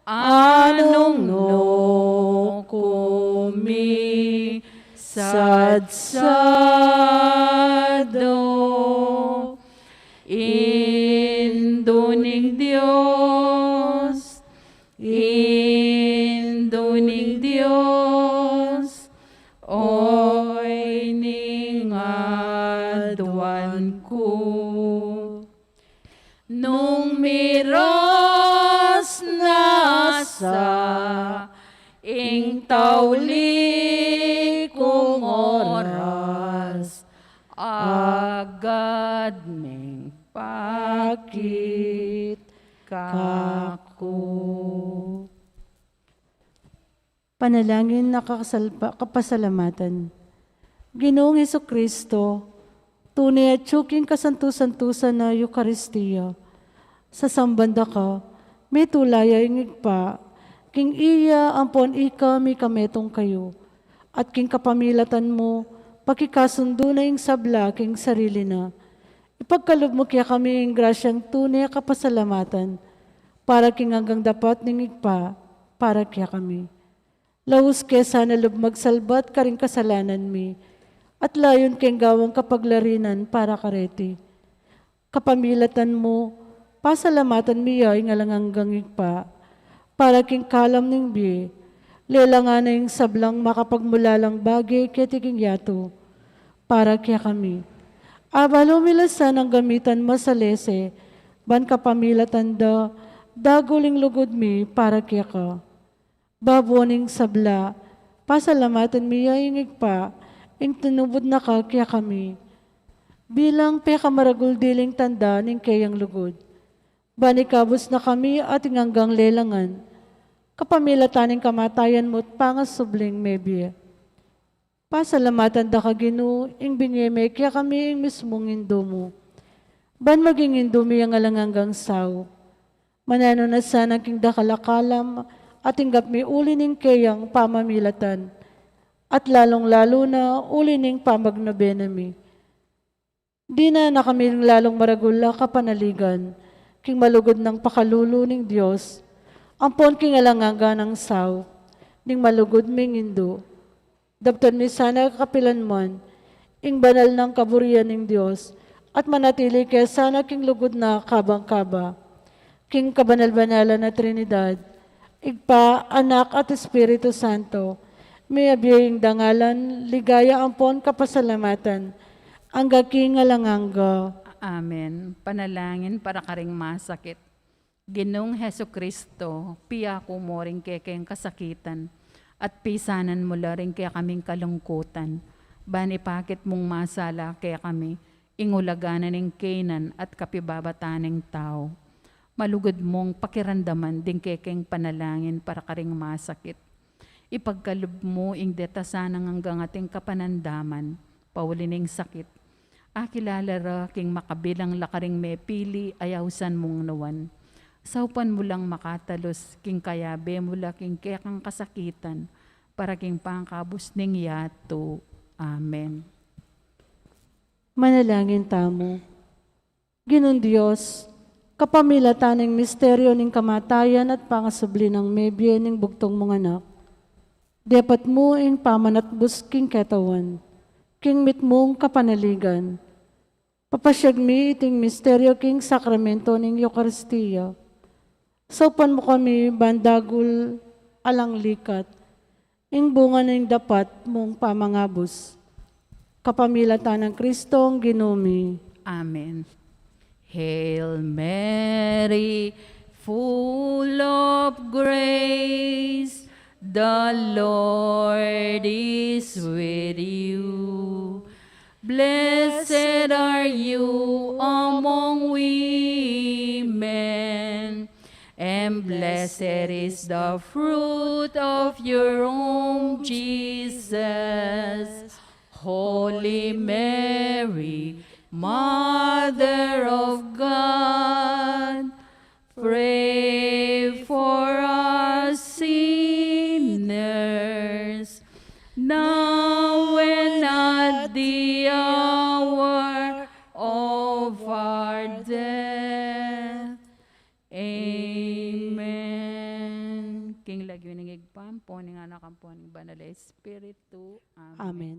anung nu kumisadsado. Indu ning Dios, Indu ning Dios, oy ning aduan ku. Nung miras na sa ing tauli kung oras, agad meng pakit kaku. Panalangin a kakasalpa-, kapasalamatan. Ginung Jesucristo, tune atsu king kasantu-santusan a Eukaristia. Sasamban da ka, mitula ya ing Ibpa, king iya ampon ika mikametung kayu, at king kapamilatan mu, pakikasundu na ing sabla king sarili na. Ipagkalub mu kekami ing grasyang tune kapasalamatan, para king anggang dapat ning Ibpa, para kekami. Laus ke sana lub magsalbat karing kasalanan mi, at layun keng gawang kapaglarinan para kareti. Kapamilatan mu, pasalamatan mi ya ing alang anggang Ibpa, para king kalam ning bie, Lelangan na ing sablang makapagmulalang bage keti king yatu para kekami. Abalu mi la sanang gamitan masalese, ban kapamilatan da, dagul ing lugud mi para keka. Babu ning sabla, pasalamatan mi ya ing Ibpa, ing tinubud na ka kekami. Bilang pekamaragul diling tanda ning keyang lugud. Ban ikabus na kami at ing anggang lelangan. Kapamilatan ning kamatayan mu't pangasubling mebie. Pasalamatan da ka, Ginu, ing binie me kekami ing mismung Indu mu. Ban maging Indu mi yang alang anggang sau. Mananu na sana king dakal a kalam, at tinggap mi uli ning keyang pamamilatan. At lalung-lalu na uli ning pamagnabe na mi. Dinan na kami ning lalung maragul a kapanaligan, king malugud nang pakalulu ning Dios, ampon king alang angga nang sau, ning malugud ming Indu. Daptan mi sana kapilan man, ing banal nang kaburian ning Dios, at manatili ke sana king lugud na kabang-kaba. King kabanal-banalan a Trinidad, Ibpa, Anak, at Espiritu Santo, miyabie ing dangalan, ligaya ampon kapasalamatan, angga king alang angga. Amen. Panalangin para karing masakit. Ginung Jesucristo, piyaku mu ring kekeng kasakitan, at pisanan mu la ring kekaming kalungkutan, ban ipakit mung masala kekami, ing ulaga na ning keynan at kapibabatan ning tau. Malugud mung pakiramdaman ding kekeng panalangin para karing masakit. Ipagkalub mu ing deta sanang anggang ating kapanandaman, pauli ning sakit. Akilala ra king makabilang la karing mepili a ausan mung nuan. Saupan mu lang makatalus king kayabe mu la king kekang kasakitan, para king pangkabus ning yatu. Amen. Manalangin tamu. Ginung Dios, kapamilatan ning misteryo ning kamatayan at pangasubli nang mebie ning bugtung mung Anak, depat mu ing pamanatbus king ketawan, king mitmung kapanaligan. Papasyag mi iting misteryo king sakramento ning Eukaristia. Saupan mu kami ban dagul alang likat ing bunga ning dapat mung pamangabus. Kapamilatan nang Kristong Ginu mi. Amen. Hail Mary, full of grace, the Lord is with you. Blessed are you among women, and blessed is the fruit of your womb, Jesus. Holy Mary, Mother of God, pray for us sinners, now and at the hour of our death. Amen. King lagyu ning Ibpa, ampo ning Anak, ampo ning Banal a Espiritu. Amen. Amen.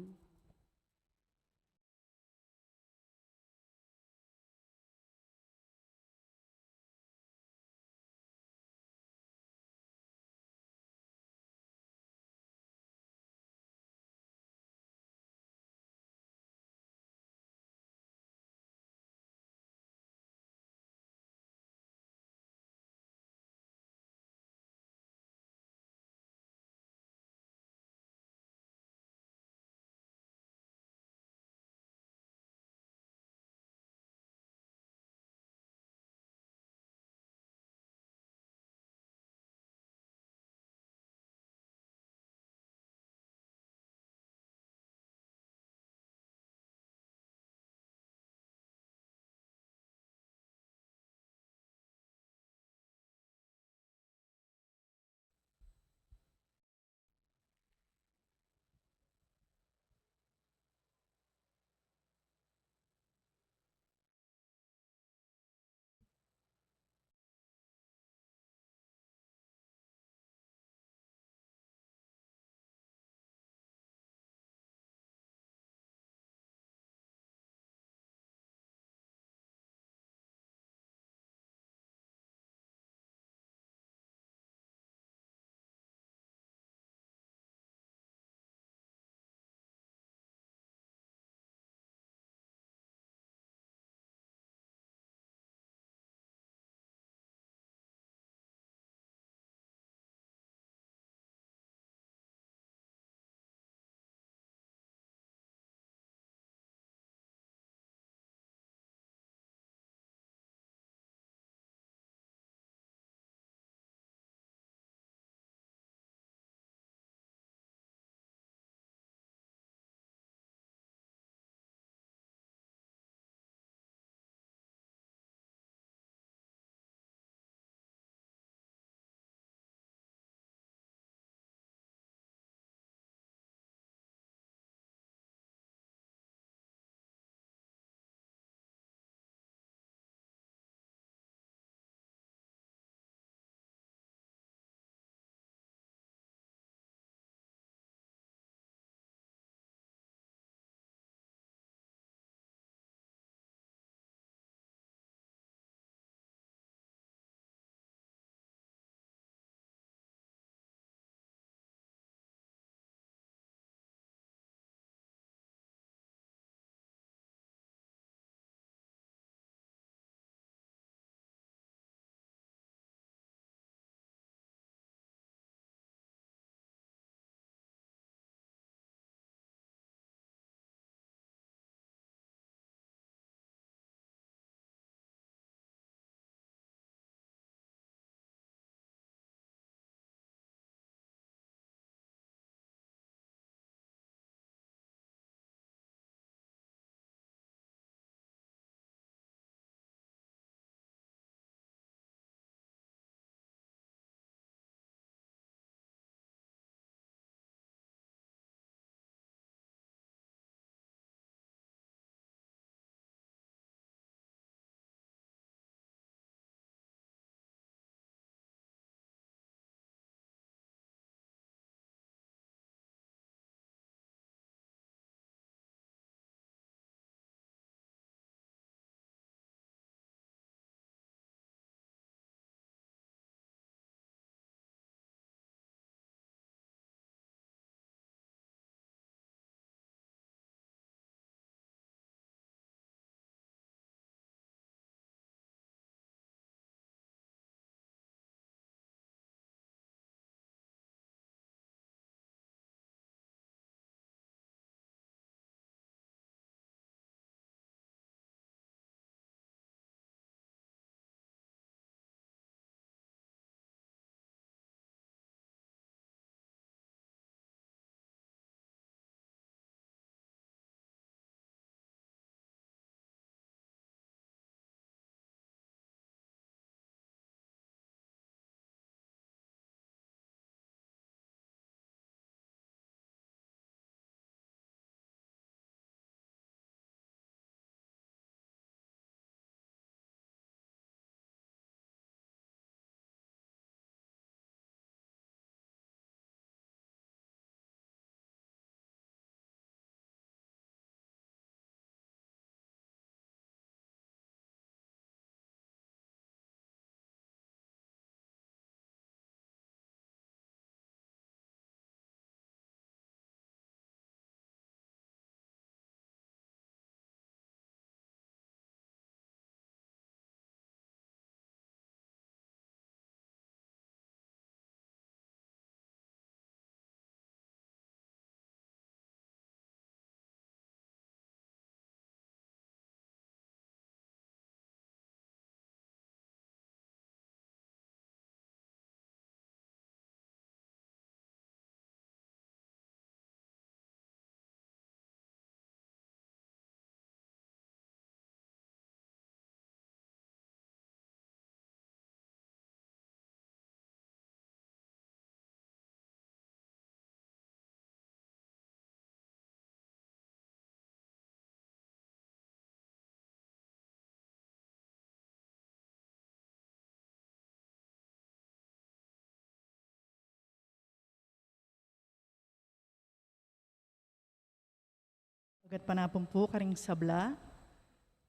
Mayap a panapun pu karing sabla.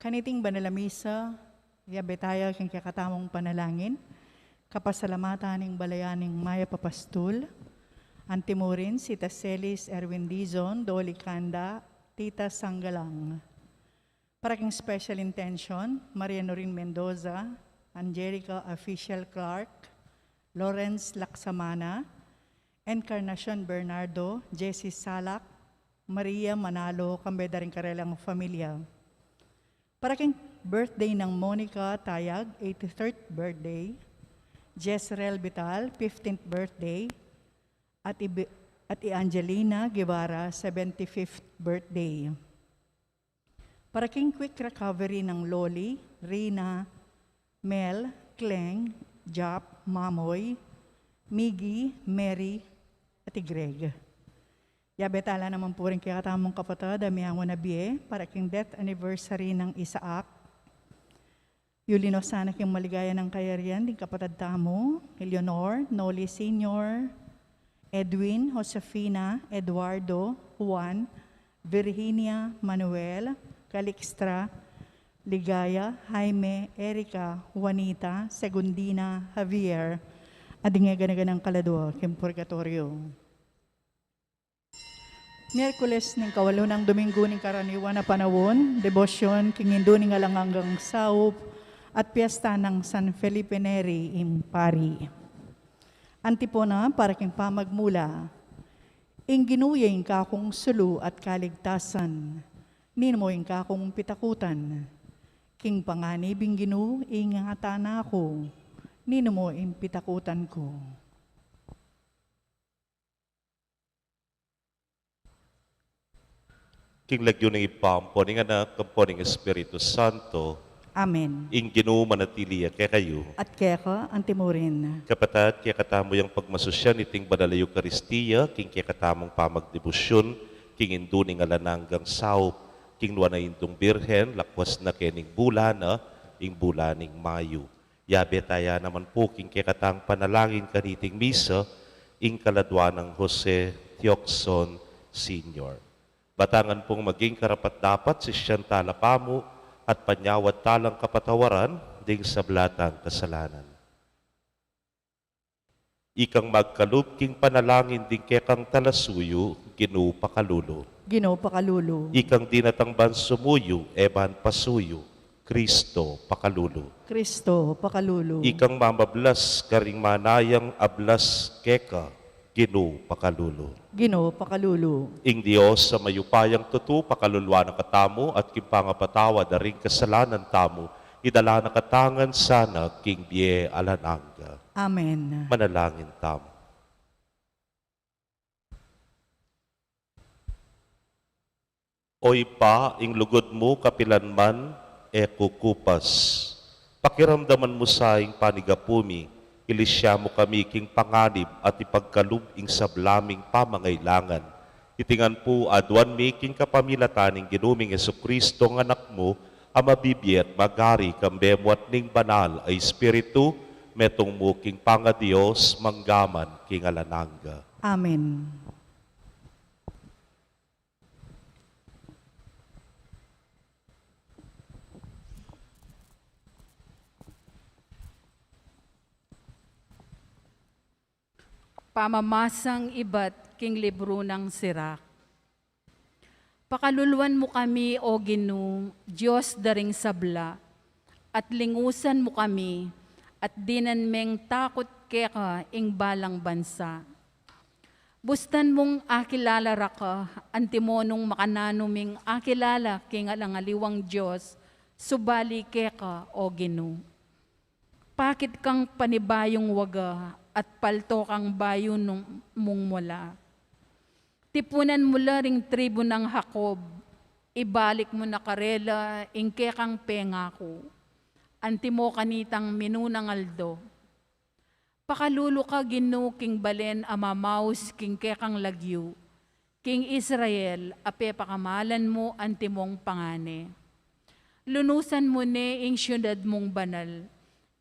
Kaniting banal a misa, yabe taya king kekatamung panalangin, kapasalamatan ning balayan ning mayap a pastul, antimurin Sita Celis Erwin Dizon, Doli Kanda, Tita Sanggalang. Para king special intention, Maria Norin Mendoza, Angelica Official Clark, Lawrence Laksamana, Encarnacion Bernardo, Jessie Salak, Maria Manalo, kambe da ring karelang familia. Para king birthday nang Monica Tayag, eighty-third birthday, Jezreel Vital, fifteenth birthday, at i, at i Angelina Guevara, seventy-fifth birthday. Para king quick recovery nang Loli, Rina, Mel, Kleng, Jap, Mamoy, Miggy, Mary, at i Greg. Yabe tala naman pu ring kekatamung kapatad a miyawan a bie, para king death anniversary nang Isaac. Yuli no sana king maligaya nang kayarian ding kapatad tamu, Eleanor, Noli Senior, Edwin, Josefina, Eduardo, Juan, Virginia, Manuel, Calixtra, Ligaya, Jaime, Erica, Juanita, Segundina, Javier, a ding e gana-ganang kaladua king purgatoryo. Miyerkules ning kawalu nang Domingo ning karaniwan a panaun, debosyon king Indu ning alang anggang saup, at piyesta nang San Felipe Neri ing pari. Antipona para king pamagmula. Ing Ginu ya ing kakung sulu at kaligtasan, ninu mo ing kakung pitakutan? King panganib ing Ginu, ingatan na ku, ninu mo ing pitakutan ku? King lagyu ning Ibpa, ampo ning Anak, ampo ning Espiritu Santo. Amen. Ing Ginu manatili ya kekayu. At keka antimurin. Kapatad, kekatamu yang pagmasusyan iting banal a Eukaristia, king kekatamung pamagdebosyon king Indu ning alang anggang saup, king nuan a Indung Birhen, lakwas na ke ning bula na, ing bula ning Mayu. Yabe taya naman pu king kekatang panalangin kaniting misa, ing kaladua nang Jose Tioxon Senior. Batangan pung maging karapat-dapat, sisian tala pamu at panyawad talang kapatawaran ding sabla tang kasalanan. Ikang magkalub king panalangin ding kekang talasuyu, Ginu pakalulu. Ginu pakalulu. Ikang dinatang ban sumuyu, e ban pasuyu, Kristo pakalulu. Kristo pakalulu. Ikang mamablas karing manayang ablas keka, Ginu pakalulu. Ginu pakalulu. Ing Dios a mayupayang tutu pakaluluan na katamu at king pangapatawad da ring kasalanan tamu, idala na katamu ngan sana king bie alang angga. Amen. Manalangin tamu. O Ibpa, ing lugud mu kapilan man e kukupas. Pakiramdaman mu sa ing panigapu mi, ilisya mu kami king panganib at ipagkalub ing sabla ming pamangailangan. Iti ngan pu aduan mi king kapamilatan ning Ginu ming Jesucristo a Anak mu, a mabibie at magari kambe mu at ning Banal a Espiritu, metung mu king pangaDios, mangga man king alang angga. Amen. Pamamasang ibat king libru nang Sirak. Pakaluluan mu kami, O Ginu, Dios da ring sabla, at lingusan mu kami, at dinan meng takut keka ing balang bansa. Bustan mung akilala ra ka, antimo nung makananu ming akilala king alang aliwang dios, subali keka, O Ginu. Pakit kang panibayung waga, at palto kang bayu nung mung mula. Tipunan mu la ring tribu nang Jacob, ibalik mu na karela ing kekang pengaku, antimo kanitang minunang aldo. Pakalulu ka, Ginu, king balen a mamaus king kekang lagyu, king Israel a pepakamalan mu antimong pangane. Lunusan mu ne ing siudad mung banal,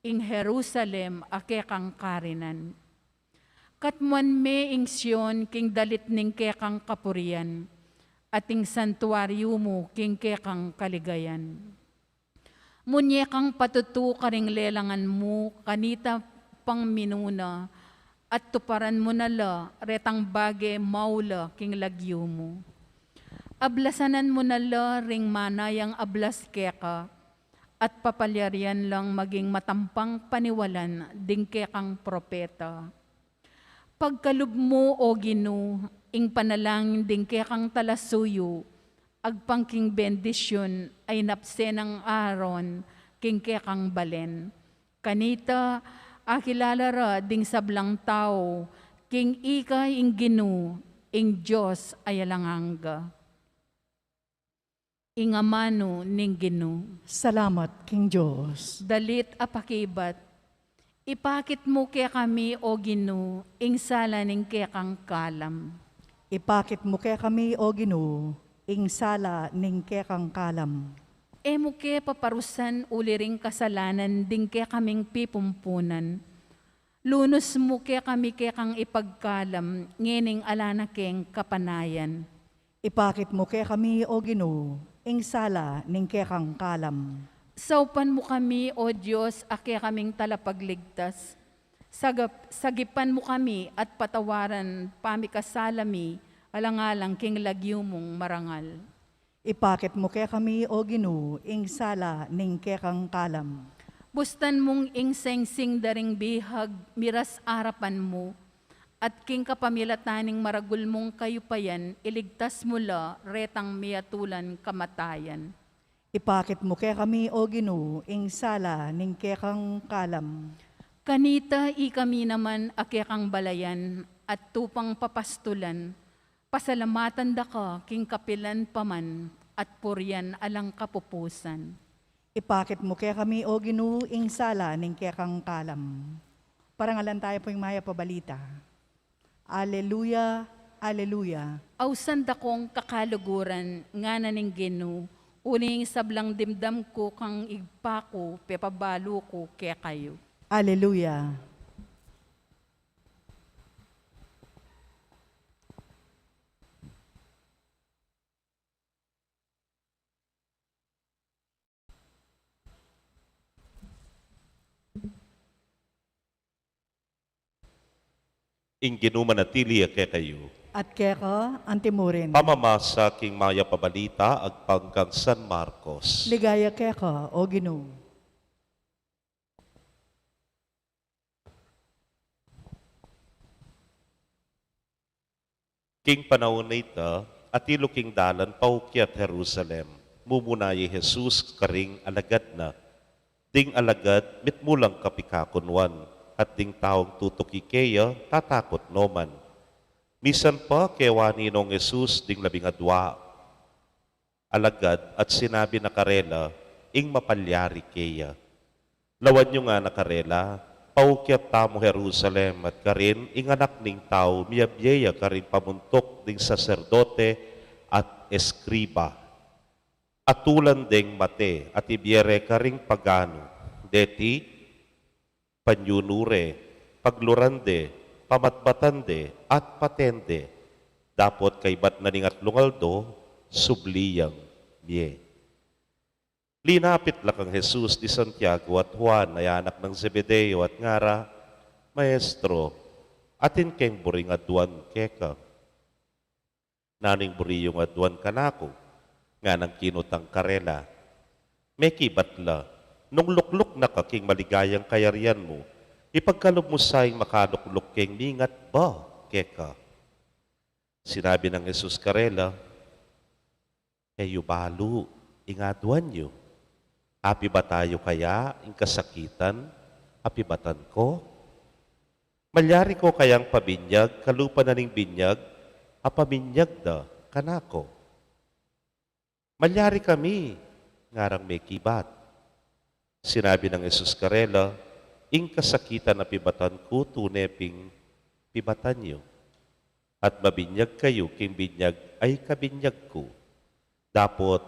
ing Jerusalem a kekang karinan. Katmuan me ing Sion king dalit ning kekang kapurian, at ing santuaryu mu king kekang kaligayan. Munye kang patutu karing lelangan mu, kanita pang minuna, at tuparan mu na la retang bage maula king lagyu mu. Ablasanan mu na la ring manayang ablas keka, at papalyarian lang maging matampang paniwalan ding kekang propeta. Pagkalub mu, O Ginu, ing panalangin ding kekang talasuyu, agpang king bendisyun a inapse nang Aaron king kekang balen. Kanita, akilala ra ding sablang tau, king ika ing Ginu, ing Dios a alang angga. Ing amanu ning Ginu. Salamat king Dios. Dalit a pakibat. Ipakit mu kekami, O Ginu, ing sala ning kekang kalam. Ipakit mu kekami, O Ginu, ing sala ning kekang kalam. E mu ke paparusan uli ring kasalanan ding kekaming pipumpunan. Lunus mu kekami kekang ipagkalam, ngening ala na keng kapanayan. Ipakit mu kekami, O Ginu, ing sala ning kekang kalam. Saupan mu kami, O Dios, a kekaming talapagligtas. Sagap-, sagipan mu kami at patawaran pamikasala mi, alang-alang king lagyu mung marangal. Ipakit mu kekami, O Ginu, ing sala ning kekang kalam. Bustan mung ing sengsing da ring bihag miras arapan mu, at king kapamilatan ning maragul mung kayupayan, iligtas mu la retang miyatulan kamatayan. Ipakit mu kekami, O Ginu, ing sala ning kekang kalam. Kanita ikami naman a kekang balayan at tupang papastulan, pasalamatan da ka king kapilan pa man at purian alang kapupusan. Ipakit mu kekami, O Ginu, ing sala ning kekang kalam. Parangalan tayu pu ing Mayap a Balita. Aleluya, aleluya. Ausan da kong kakaluguran, ngana ning Ginu, uling sablang dimdam ku kang Ibpa ku, pepabalu ku kekayu. Aleluya. Ing Ginu manatili ya kekayu. At keka antimurin. Pamamasa king Mayap a Balita agpang kang San Marcos. Ligaya keka, O Ginu. King panaun a ita, atilu king dalan paukyat Jerusalem, mumuna ya i Jesus karing alagad na. Ding alagad mitmu lang kapikakunuan, at ding taung tutuki keya tatakut no man. Misan pa kewa ninong Jesus ding labing adua alagad at sinabi na karela ing mapalyari keya. Lawan yu, ngana karela, paukyat tamu Jerusalem, at karin ing Anak ning Tau miyabie ya karing pamuntuk ding saserdote at eskriba. Atulan deng mate at ibie re karing paganu, deti panyunu re, pagluran de, pamatbatan de, at paten de, dapot kaybat na ning atlung aldo, subli yang mie. Linapit la kang Jesus di Santiago at Juan a anak nang Zebedeo at ngara, Maestro, atin keng buring aduan keka. Nanu ing buri yung aduan kanaku? Nganang kinutang karela. Mekibat la, nung lukluk na ka king maligayang kayarian mu, ipagkalub mu sa ing makalukluk keng mingat ba keka. Sinabi nang Jesus karela, E yu balu ing aduan yu. Apibata yu kaya ing kasakitan a pibatan ku? Malyari ku kayang pabinyag kalupa na ning binyag a paminyag da kanaku? Malyari kami, ngarang mekibat. Sinabi nang Jesus karela, ing kasakitan a pibatan ku tune ping pibatan yu. At mabinyag kayu king binyag a ikabinyag ku. Dapot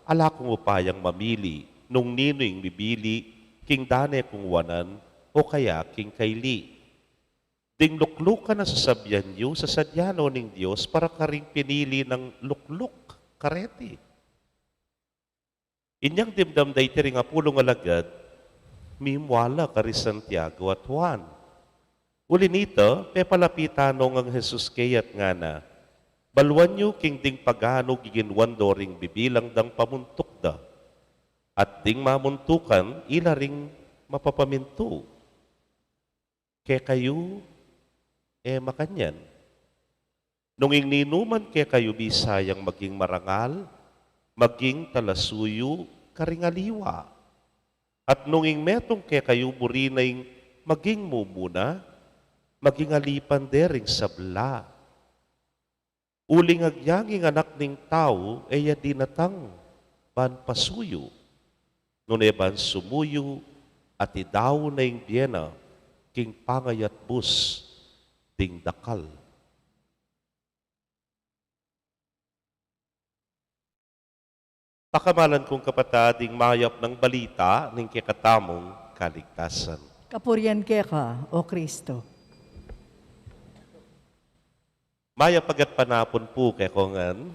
ala kung upayang mamili nung ninu ing mibili king dane kung wanan o kaya king kaili. Ding luklukan a sasabian yu, sasadya no ning Dios para karing pinili nang lukluk. kareti. Inyang dimdam da iti ring apulung alagad, mimwala kari Santiago at Juan. Uli nita, pepalapitan no ngang Jesus kaya at ngana, "Baluan yu king ding pagano giginwan do ring bibilang dang pamuntuk da. At ding mamuntukan, ila ring mapapamintu. Kekayu, e makanyan. Nung ing ninuman kekayu bisayang maging marangal, maging talasuyu karing aliwa. At nung ing metung kekayu buri na ing maging mumuna, maging alipan de ring sabla. Uling agyang ing Anak ning Tau e ya dinatang ban pasuyu, nune ban sumuyu at idaun na ing bie na king pangayatbus ding dakal." Pakamalan kung kapatad, ing mayap nang balita ning kekatamung kaligtasan. Kapurian keka, O Kristo. Mayap a gatpanapun pu kekongan.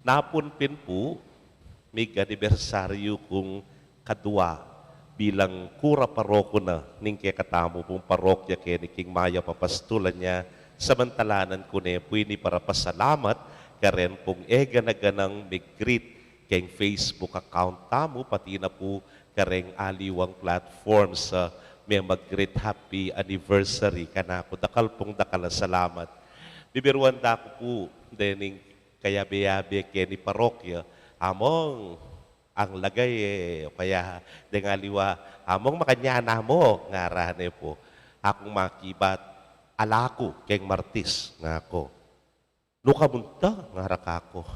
Napun pin pu, mig-anibersaryu kung kadua bilang kura paroko na ning kekatamu pung parokya keni king mayap a pastulan ya. Samantalanan ku ne pu ini para pasalamat karen pung egana-ganang mig-greet keng Facebook account tamu, pati na pu kareng aliwang platforms a memag-greet happy anniversary kanaku. Dakal pung dakal a salamat. Bibiruan da ku pu dening kayabe-yabe keni parokya, among ang lagay e, o kaya deng aliwa, among makanyan na mo, ngara ne pu. Akung makibat, ala ku keng Martis, ngaku. Nukamunta, ngara kaku.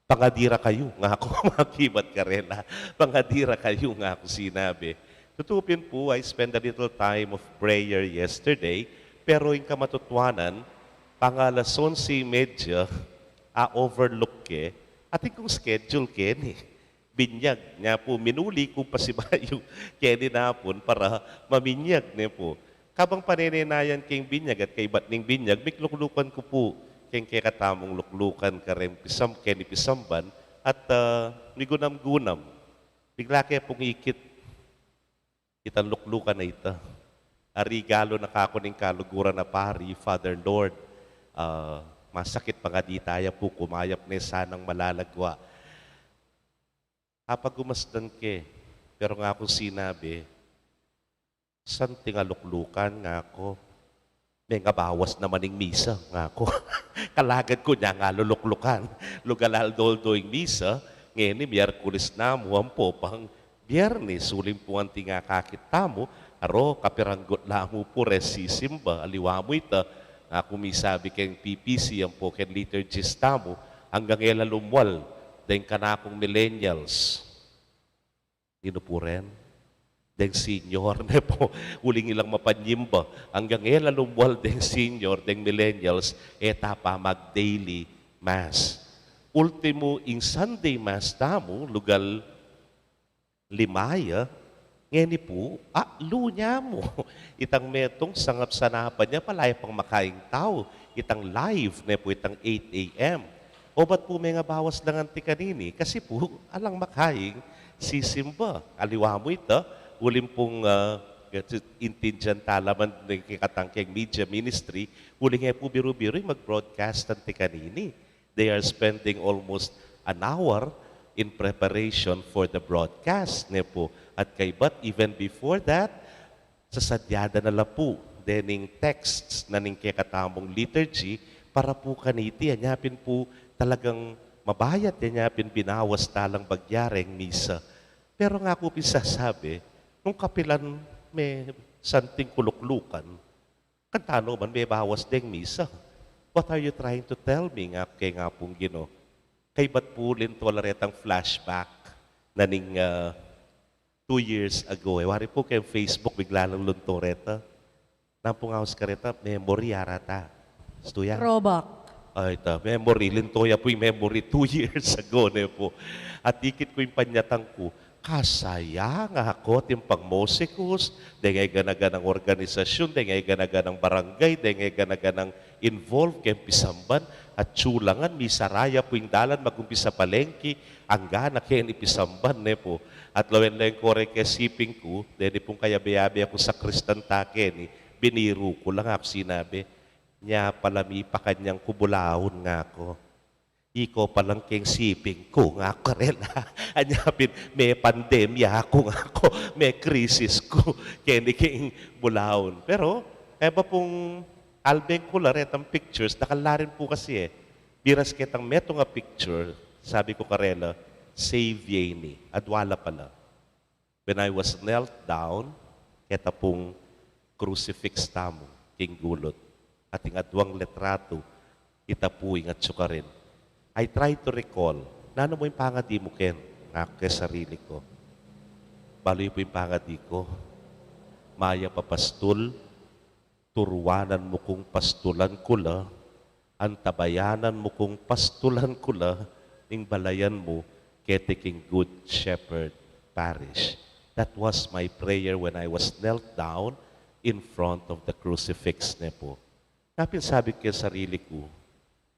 Pangadi ra kayu, ngaku, makibat karela. Pangadi ra kayu, ngaku sinabi. Tutu pin pu, I spent a little time of prayer yesterday, pero ing kamatutuanan, pang alas onse y media, a-overlook ke, atin kung schedule keni. Binyag, nya pu, minuli ku pasibayu keni napun para maminyag ne pu. Kabang panenenayan keng binyag at kaybat ning binyag, mikluklukan ku pu keng kekatamung luklukan kareng pisam-, keni pisamban at, ah, migunam-gunam. Bigla ke pung ikit itang luklukan a ita. Arigalu na kaku ning kaluguran a pari, Father Lord, ah, masakit pangadi taya pu, kumayap ne sanang malalagwa. Apagumasdan ke, pero ngaku sinabi, "Santing a luklukan," ngaku. "Mengabawas naman ing misa," ngaku. Kalagad ku nya nga luluklukan. Lugal aldo-aldo ing misa, ngeni Miyerkules na mu, ampo pang Biyernes, uling pu anti nga kakit tamu, aro, kapiranggut la mu pu re sisimba, aliwa mu ita, ngaku misabi keng P P C ampo keng liturgist tamu, anggang e la lumwal deng kanakung millennials. Ninu pu ren? Deng senior, ne pu, uling ilang mapanyimba, anggang e la lumwal deng senior, deng millennials, e ta pa mag-daily mass. Ultimu, ing Sunday mass tamu, lugal lima ya, ngeni pu, a, lu nya mu. Itang metung sangap sanapan ya, pala ya pang makaing tau. Itang live, ne pu, itang eight A M. Obat pu mengabawas la ngan ti kanini, kasi pu, alang makaing sisimba. Aliwa mu ita, uling pung, ah, intindian ta la man ning kekatang keng media ministry, uling e pu biru-biru ing mag-broadcast anti kanini. They are spending almost an hour in preparation for the broadcast, ne pu. At kaybat, even before that, sasadya da na la pu dening texts na ning kekatamung liturgy para pu kaniti, anya pin pu talagang mabayat, anya pin binawas ta lang bagya reng misa. Pero ngaku pin sasabi, nung kapilan me santing kuluklukan, kanita no man mebawas deng misa. "What are you trying to tell me?" ngaku keng Apung Ginu. Kaybat pu linto la retang flashback na ning, ah, two years ago. E wari pu keng Facebook, bigla lang lunto reta. Nampung aus kareta, memory ara ta. Stu ya? Throwback. Ay, ta, memory. Linto ya pu ing memory two years ago, ne pu. At ikit ku ing panyatang ku, kasaya, ngaku, atin pang musikus, deng egana-ganang organisasyun, deng egana-ganang barangay, deng egana-ganang involved keng pisamban, atsu la ngan, misara ya pu ing dalan, magumpisa palengki, angga na keni pisamban, ne pu. At lawen-lawen ko reng kesiping ku, deni pung kayabe-yabe kung sakristan ta keni, biniru ku la, ngaku sinabi, "Nya pala mipakanyang ku bulaun," ngaku. "Iko palang keng siping ku," ngaku karela. "Anya pin, me pandemya ku," ngaku, "me krisis ku keni keng bulaun." Pero, e ba pung albeng ku la retang pictures, dakal la rin pu kasi e. Miras ketang metung a picture, sabi ku karela, "Save ye ini, adwa la pala." When I was knelt down, keta pung crucifix tamu king gulut, ating adwang litratu, ita pu ing atsu karin. I try to recall, "Nanu mu ing pangadi mu ken?" Ngaku ke sarili ku. Balu yu pu ing pangadi ku, "Mayap a pastul, turuanan mu kung pastulan ku la, antabayanan mu kung pastulan ku la, ing balayan mu keti king Good Shepherd Parish." That was my prayer when I was knelt down in front of the crucifix, ne pu. Napin sabi ku keng sarili ku,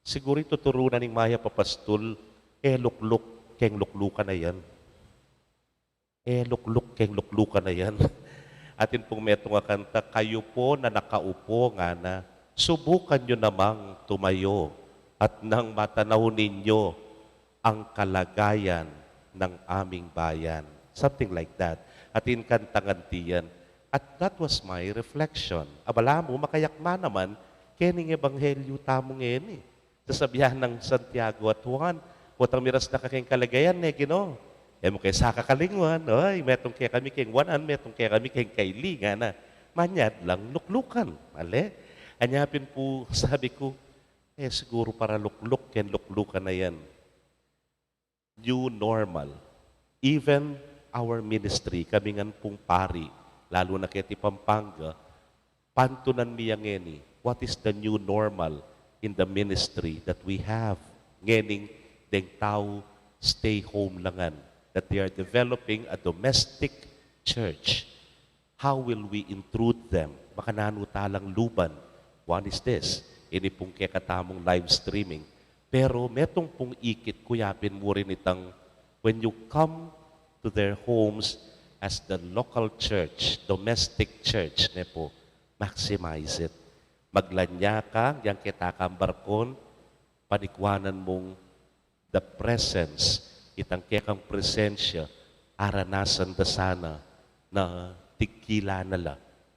"Siguru ing tuturu na ning mayap a pastul, e lukluk keng luklukan a yan. E lukluk keng luklukan a yan." Atin pung metung a kanta, "Kayu po na nakaupo," ngana, "subukan niyo namang tumayo at nang matanaw ninyo ang kalagayan ng aming bayan." Something like that. Atin kantang anti yan. At that was my reflection. Abala mu, makayakma naman kening ebanghelyu tamu ngeni. Sasabian nang Santiago at Juan, "Potang miras na ka keng kalagayan, ne Ginu, e mu ke sa kakalingwan, oy, metung kekami keng wanan, metung kekami keng kaili," ngana. "Manyad lang luklukan." Ale? Anya pin pu sabi ku, "E siguru para lukluk keng luklukan a yan." New normal. Even our ministry, kami ngan pung pari, lalu na keti Pampanga, pantunan mi ya ngeni, what is the new normal in the ministry that we have? Ngening deng tau stay home la ngan, that they are developing a domestic church. How will we intrude them? Makananu ta lang luban? One is this, ini pung kekatamung live streaming. Pero metung pung ikit ku yapin mu rin itang, when you come to their homes as the local church, domestic church, ne pu, maximize it. Maglanya ka, yang keta kang barkon, panikwanan mung the presence, itang kekang presensya, aranasan da sana na tigkila na la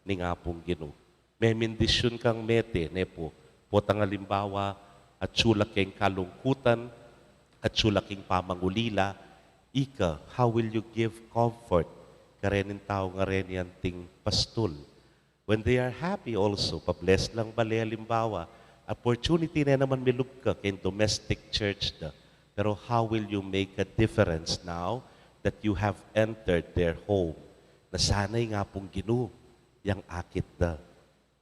ning Apung Ginu. Memendisyun kang mete, ne pu, potang alimbawa, atsu la keng kalungkutan, atsu la keng pamangulila, ika, how will you give comfort karening tau ngareni anting pastul? When they are happy also, pa-bless lang bale, alimbawa, opportunity ne naman milub ka keng domestic church da. Pero how will you make a difference now that you have entered their home? Na sana ing Apung Ginu yang akit da.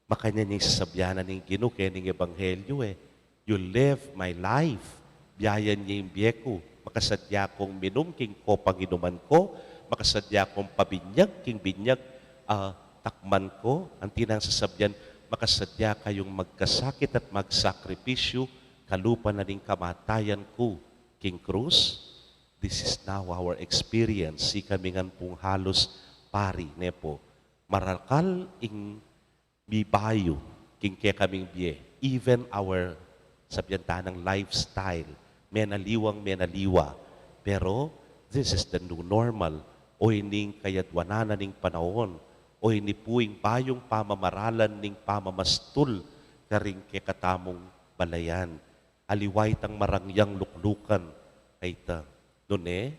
Makanyan ing sasabyan na ning Ginu kening ebanghelyu e. "You live my life." Biayan ye ing bie ku. Makasadya kung minum king kopang inuman ku, makasadya kung pabinyag king binyag, ah, takman ku. Anti nang sasabyan, makasadya kayung magkasakit at magsakripisyu, kalupa na ning kamatayan ku king krus. This is now our experience. Sikami ngan pung halus pari, ne pu. Marakal ing mibayu king kekaming bie, even our, sabyan tanang lifestyle, menaliwang menaliwa. Pero this is the new normal. O ining kayadwanan na ning panaun, o ini pu ing bayung pamamaralan ning pamamastul karing kekatamung balayan. Aliwa itang marangyang luklukan a ita. Nune,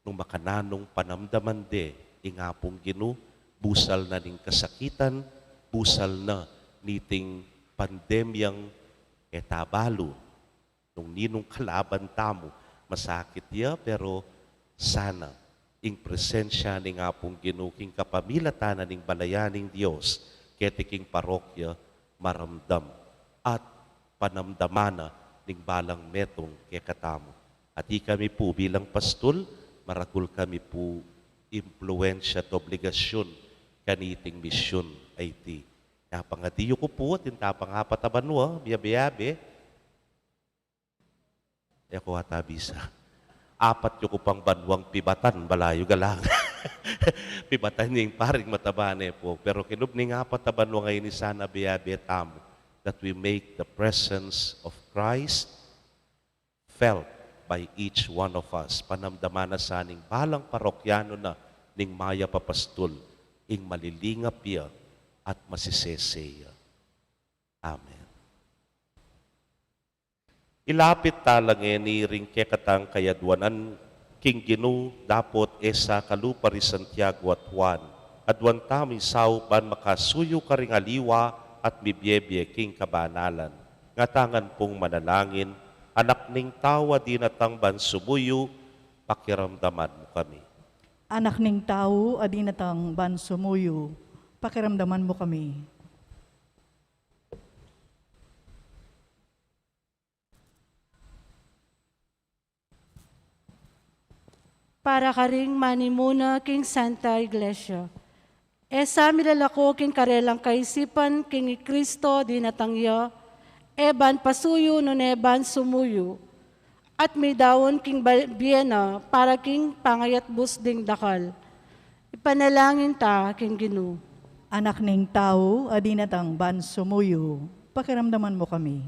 nung makananung panamdaman de ing Apung Ginu, busal na ning kasakitan, busal na niting pandemyang e ta balu nung ninung kalaban tamu, masakit ya, pero sana ing presensya ning Apung Ginu king kapamilatan na ning balayan ning Dios keti king parokya maramdam at panamdaman na ning balang metung kekatamu. At ikami pu bilang pastul, maragul kami pu impluensya at obligasyun kaniting misyun a iti. Tapang adi yu ku pu, atin tapang apat a banua, miyabe-yabe. E ku ata bisa. Apat yu ku pang banuang pibatan, balayu galang. Pibatan ing paring mataba ne pu. Pero kilub ning apat a banua ngeni sana biyabe tamu, that we make the presence of Christ felt by each one of us. Panamdaman na sa ning balang parokyano na ning mayap a pastul, ing malilingap ya at masisese ya. Amen. Ilapit tala ngeni ring kekatang kayadwanan king Ginu, dapot e sa kalupa ri Santiago at Juan. Aduan tamu ing saup ban makasuyu karing aliwa at mibiebie king kabanalan. Ngatangan pung manalangin, Anak ning tau a dinatang ban sumuyu, pakiramdaman mu kami. Anak ning tau a dinatang ban sumuyu, pakiramdaman mu kami. Para karing manimuna king Santa Iglesia. E sa milalako king karelang kaisipan king i Kristo dinatang ya, e ban pasuyu nune ban sumuyu, at midaun king ba-, bie na para king pangayatbus ding dakal. Ipanalangin ta king Ginu. Anak ning tau a dinatang ban sumuyu, pakiramdaman mu kami.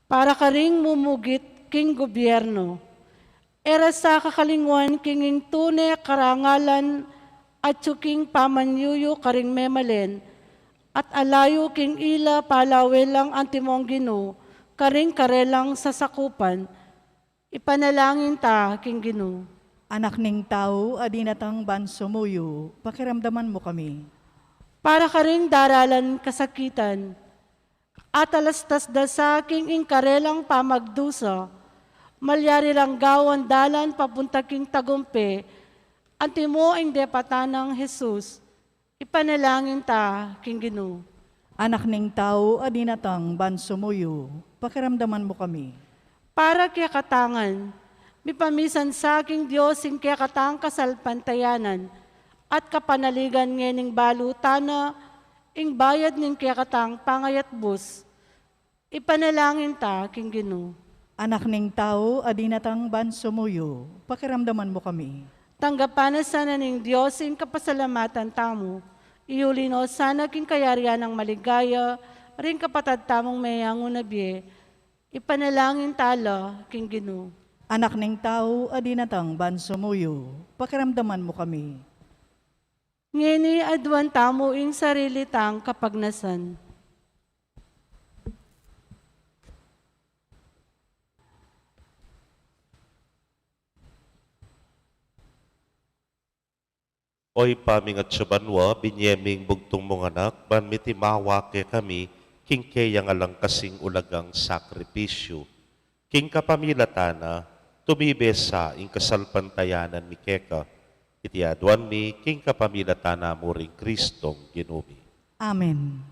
Para karing mumugit king gubyerno. E ra sa kakalingwan king ing tune karangalan atyu king pamanyuyu karing memalen, at alayu king ila palawe lang antimong Ginu karing karelang sasakupan. Ipanalangin ta king Ginu. Anak ning tau a dinatang ban sumuyu, pakiramdaman mu kami. Para karing daralan kasakitan, atalastas da sa king ing karelang pamagdusa, malyari rang gawan dalan papunta king tagumpe, antimo ing depatan nang Jesus. Ipanalangin ta king Ginu. Anak ning tau a dinatang ban sumuyu, pakiramdaman mu kami. Para kekatangan, mipamisan sa king Dios ing kekatang kasalpantayanan at kapanaligan ngening balu tana, ing bayad ning kekatang pangayatbus. Ipanalangin ta king Ginu. Anak ning tau a dinatang ban sumuyu, pakiramdaman mu kami. Tanggapan na sana ning Dios ing kapasalamatan tamu. Iuli no sana king kayarian nang maligaya ring kapatad tamung meyangu na bie. Ipanalangin ta la king Ginu. Anak ning tau a dinatang ban sumuyu, pakiramdaman mu kami. Ngeni aduan tamu ing sarili tang kapagnasan. O Ibpa ming atsu banua, binie ming bugtung mung Anak ban mitimawa kekami king keyang alang kasing ulagang sakripisyu. King kapamilatan na, tumibe sa ing kasalpantayanan mi keka. Iti aduan mi king kapamilatan na mu ring Kristong Ginu mi. Amen.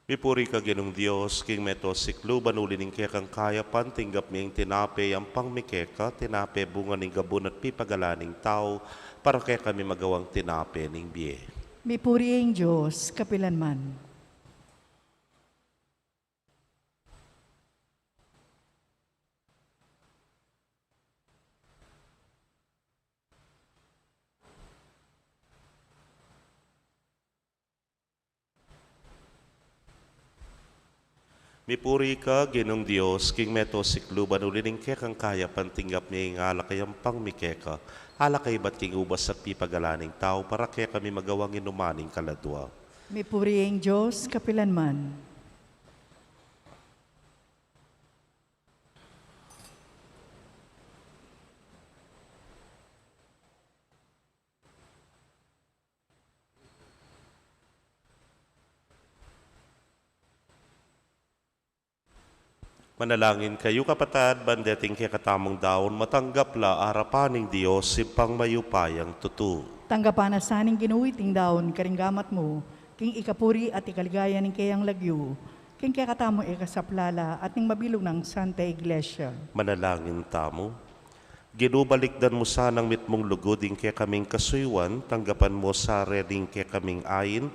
Mipuri ka Ginung Dios, king meto sikluban, uli ning kekang kayapan tinggap mi ing tinape, yampang mi keka, tinape bunga ning gabun at pipagalan ning tau, para kekami magawang tinape ning bie. Mipuri ing Dios kapilan man. Mipuri ka Ginung Dios, king meto sikluban, uli ning kekang kayapan tinggap mi ing alak a yampang mi keka, Ala kaybat king ubas at pipagalan ning tau, para kekami magawang inuman ning kaladua. Mipuri ing Dios kapilan man. Manalangin kayu, kapatad, ban deting kekatamung daun, matanggap la arapan ning Dios, Ibpang mayupayang tutu. Tanggapan na sa ning Ginu iting daun karing gamat mu, king ikapuri at ikaligaya ning keyang lagyu, king kekatamung ikasaplala at ning mabilug nang Santa Iglesia. Manalangin tamu. Ginu, balikdan mu sanang mitmung lugud ing kekaming kasuyuan, tanggapan mu sa reni ing kekaming ain,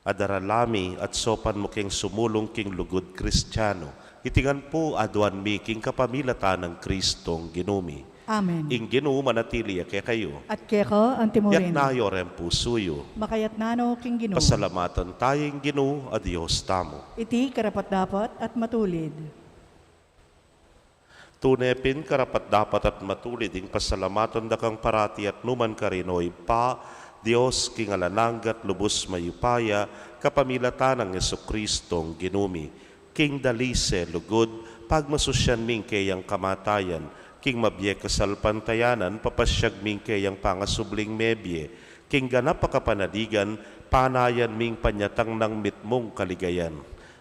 adarala mi at saupan mu keng sumulung king lugud Kristiano. Iti ngan pu aduan mi king kapamilatan nang Kristong Ginu mi. Amen. Ing Ginu manatili ya kekayu. At keka antimurin. Itas yu reng pusu yu. Makaitas na no king Ginu. Pasalamatan taya ing Ginu a Dios tamu. Iti karapat-dapat at matulid. Tune pin karapat-dapat at matulid ing pasalamatan da kang parati at nukarin man, O Ibpa, Dios king alang angga at lubus mayupaya, kapamilatan nang Jesukristong Ginu mi. King dalise lugud, pagmasusyan mi ing keyang kamatayan, king mabie kasalpantayanan, papasyag mi ing keyang pangasubling mebie, king ganap a kapanaligan, panayan mi ing panyatang nang mitmung kaligayan.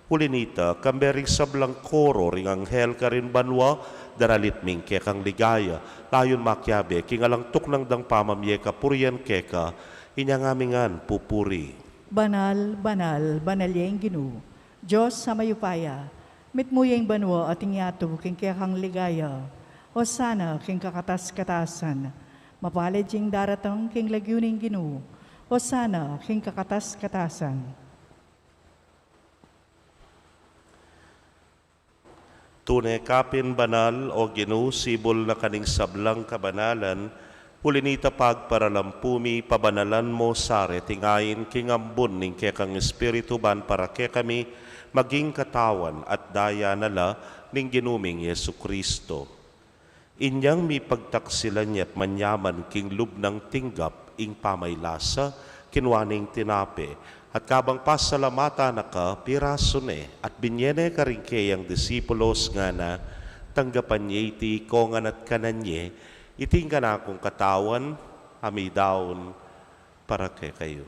Uli na nita, kambe ring sablang koro ring anghel karin banua, daralit mi ing kekang ligaya, layun makiabe king alang tuknang dang pamamie kapurian keka, inya ngami ngan pupuri. Banal, banal, banal ya ing Ginu, Dios a mayupaya, mitmu ya ing banua at ing yatu king kekang ligaya. Hosana king kakatas-katasan. Mapalad ya ing daratang king lagyu ning Ginu. Hosana king kakatas-katasan. Tune ka pin banal, O Ginu, sibul na ka ning sablang kabanalan, uli na nita pagparalampu mi, pabanalan mu sa reting ain king ambun ning kekang Espiritu ban para kekami maging katawan at daya na la ning Ginu ming Jesucristo. Inyang mipagtaksilan ya't manyaman king lub nang tinggap ing pamaylasa, kinua ne ing tinape, at kabang pasalamatan na ka, pirasu ne, at binye ne karing keyang disipulos, ngana, tanggapan ye iti ikongan at kanan ye, iti ing kanakung katawan, a midaun para kekayu.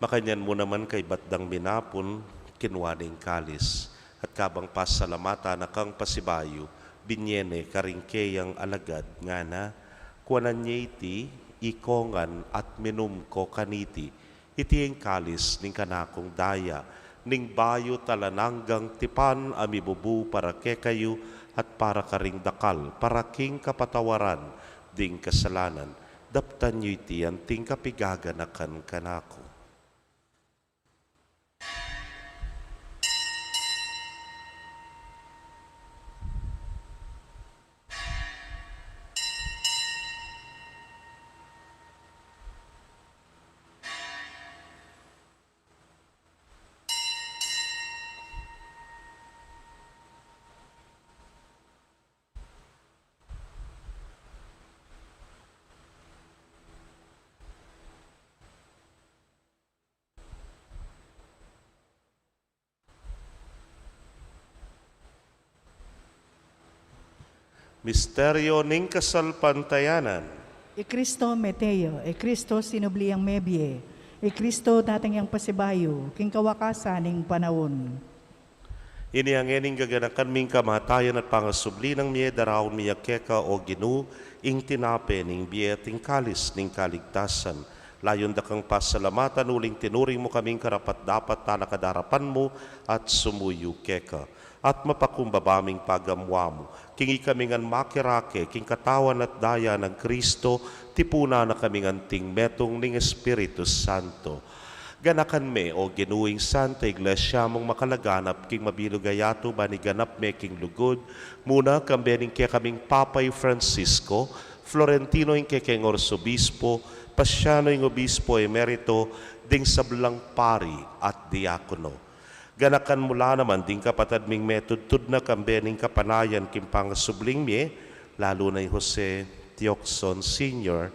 Makanyan mu naman kaybat dang minapun, kinua ne ing kalis, at kabang pasalamatan na kang pasibayu, binye ne karing keyang alagad, ngana, kuanan ye iti ikongan at minum ko kaniti, iti ing kalis ning kanakung daya, ning bayu at alang anggang tipan a mibubu para kekayu at para karing dakal, para king kapatawaran ding kasalanan. Daptan yu iti anting kapigaganakan kanaku. Misteryo ning kasalpantayanan. I Kristo mete ya, i Kristo sinubli yang mebie, i Kristo datang yang pasibayu king kawakasan ning panaun. Inya ngeni gaganakan mi ing kamatayan at pangasubli nang mie, daraun mi ya keka, o Ginu, ing tinape ning bie at ing kalis ning kaligtasan. Layun da kang pasalamatan uling tinuring mu kaming karapat-dapat talakad king arapan mu at sumuyu keka. At mapakumbaba ming pagamuamu, king ikami ngan makirake king katawan at daya nang Kristo, tipunan na kami ngan anting metung ning Espiritu Santo. Ganakan me, O Ginu, ing Santa Iglesia mung makalaganap king mabilug a yatu, ban iganap me king lugud, muna kambe ning kekaming Papa i Francisco, Florentino ing kekeng Arsobispo, Pasiano ing Obispo Emerito, ding sablang pari at diakono. Ganakan mu la naman ding kapatad ming metudtud na kambe ning kapanayan king pangasubling mie, lalu na i Jose Tioxon Senior,